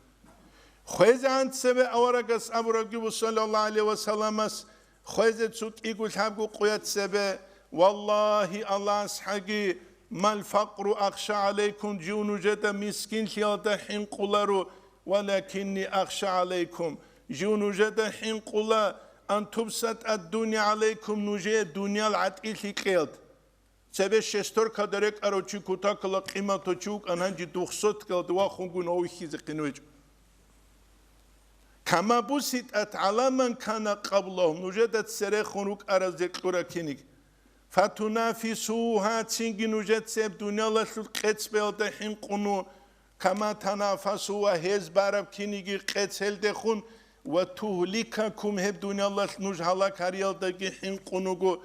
ХвезегӀан цебе аварагас абурабги буго, саллаллагьу гӀалайгьи ва салламас, хвезе цо кӀиго лъабго къоялъ цебе: «Валлагьи, Аллагьасхъаги, мал факъру ахша гӀалайкум, жив нужеда мискинлъиялда хӀинкъуларо, валакинни ахша гӀалайкум, жив нужеда хӀинкъула, ан тубсатӀа дунъя гӀалайкум, нужее дуниял гӀатӀилъи кьеялда». Цебе шестеркада рекӀарав чи кутакала къиматав чи вукӀан, гьанже двухсоткалда вахун гуна вихьизе къин вечӀо. «Кама буситӀат гӀала ман кана къаблагьум», нужеда церехун рукӀаразде кьура киниг. «Фатунафисугьа», цинги нужеца гьеб дуниялалъул къецбеялда хӀинкъуну, «кама танафасугьа», гьез бараб киниги къец гьелдехун, «ва тугьликакум», гьеб дуниялалъ нуж гьалак гьариялдаги хӀинкъун вуго,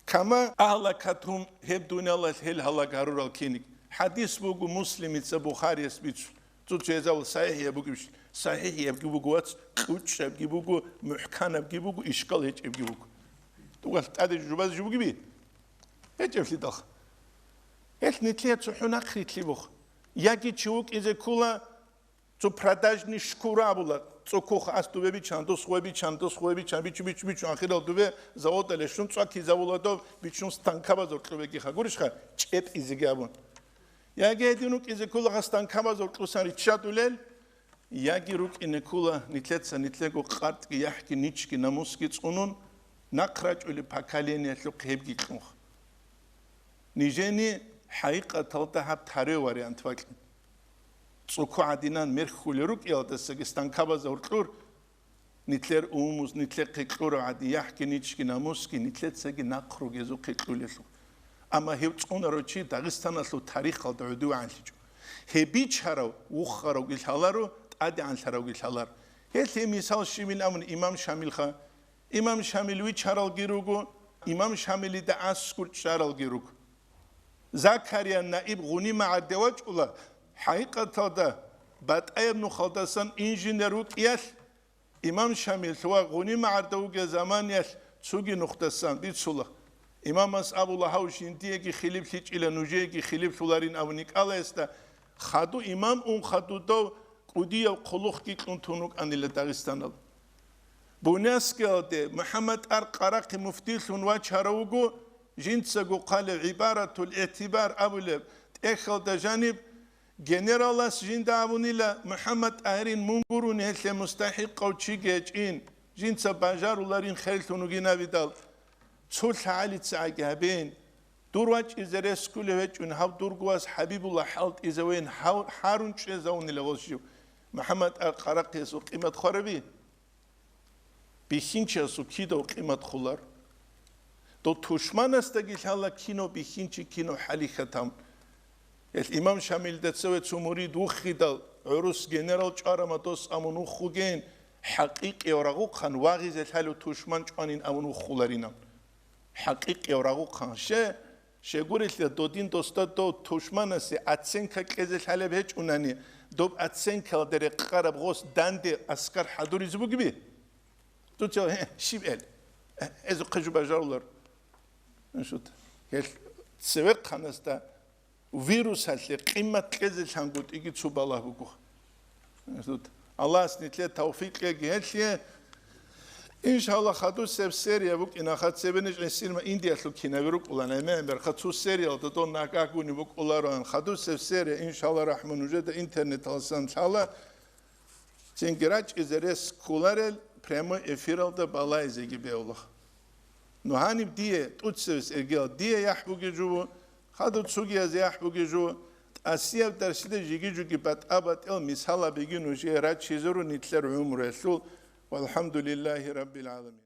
«кама агьлакатгьум», гьеб дуниялалъ гьел гьалак гьарурал киниг. ХӀадис буго Муслимица, Бухарияс бицун. Цо-цо гьезабул сахӀихӀияб бугебщин. СахӀихӀиябги буго, вац, кьучӀабги буго, мухӀканабги буго, ишкал гьечӀебги буго. Дугал тӀаде жубаз жубги би? ГьечӀеблъидалха. Гьелъ нитлъи цохӀо нахърилълъи бух. Яги чи вукӀизе ккола, цо продажный шкура абула, цо кух ас дубе бичан, дус хве бичан, дус хве бичан, бичу, бичу, бичу, ахирал дубе заводалъе щун цӀакизавула доб, бичун станкабазул кьубегиха. Гурищха? ЧӀепӀизеги абун. Яги гьедин вукӀизе ккола станкабазул кьусан риччадулел, яги рукӀине ккола нитлъеца нитлъего къартӀги, яхӀги, ничги, намусги цӀунун, нахърачӀулеб поколениялъухъ гьебги кьунха. Нижени хӀакъикъаталда гьаб таре вариант бакьин. ЦӀуко гӀадинан мерхьулел рукӀиялдасаги станкабазда гьоркьор, нитлъер умумуз, нитлъехъе кьурав гӀадин, яхӀги, ничги, намусги, нитлъецаги нахъ ругезухъе кьулелъул. Амма гьев цӀунаро чи Дагъистаналъул тарихалда гӀодовегӀанлъичӀо. Гьеб бичарав, вухаравги лъаларо, тӀадегӀанлъаравги лъаларо. Гьелъие мисал щибин абун имам Шамилха. Имам Шамил вичаралги руго, имам Шамилида аскӀур чӀаралги руго. Закария наиб Гъуни магӀарде вачӀула, хӀакъикъаталда, батӀаяб нухалдасан инженер вукӀиялъ, имам Шамил ва Гъуни магӀарда вугел заманиялъ цоги нухдасан бицула. Имамас абула, гьав жиндиеги хилиплъичӀила, нужееги хилиплъуларин абуни кӀалаэсда, хаду имам ун хадудав кӀудияв хъулухъги кьун тун вукӀанила Дагъистанал. Буняскиялде МухӀаммад ар Къарахъи муфтилъун вачарав вуго, жинцаго хъалев гӀибаратул игьтибар абулеб тӀехьалда жаниб, генералас жинда абунила, МухӀаммад ТӀагьирин мун гурони гьелъе мустахӀикъав чиги гьечӀин, жинца бажаруларин херлъун вугин абидал, цо лъагӀалица гӀаги гьабеян, дур вачӀизе рес ккулев гьечӀун, гьав дурго вас ХӀабибулла хӀалтӀизавеян, гьав-, гьарун чӀезавунила гъос жив. МухӀаммад ар Къарахъиясул къимат хвараби? Бихьинчиясул кидав къимат хулар? Дов тушманасдаги лъала кино бихьинчи, кино хӀалихьатан. Гьелъ имам Шамилда цеве цо мурид вуххидал, гӀурус генерал чӀварама дос амун вуххуген, хӀакъикъияв рагъухъан вагъизе лъалев тушман чӀванин амун вуххуларинан. ХӀакъикъияв рагъухъан. Ще, щегурелъа додин досда дов тушманасе оценка кьезе лъалеб гьечӀунани, доб оценкалда рекъараб гъос данде аскар хӀадуризе бугеби? Дуца гье, щиб эл? Гьезухъе жо бажарулар. Шут. Гьел цевехъанасда вирусалъе къимат кьезе лъангутӀиги цо балагь буго. Шут. Аллагьас нилъе тавфикъ кьеги гьелъе. Иншалла, хадусеб серия букӀина, хад цебениж гӀисирма Индиялъул кинаби рукӀулан, гӀемер-гӀемерха цо сериялда дон нагагуни букӀулароан. Хадусеб серия, иншалла рахман, нужеда интернеталсан лъала. Цинги рачӀизе рес кколарел прямой эфиралда балайзеги бевла. Ну гьаниб дие, тӀуцевес иргиял дие яхӀ бугей жуго, хадур цугияз яхӀ бугей жуго, тӀасияб дарсида жиги-жуги батӀа-батӀиял мисалабиги нужее рачизе руго нилъер гӀумруялъул. ВалхӀамдулиллагьи раббил гӀаламин.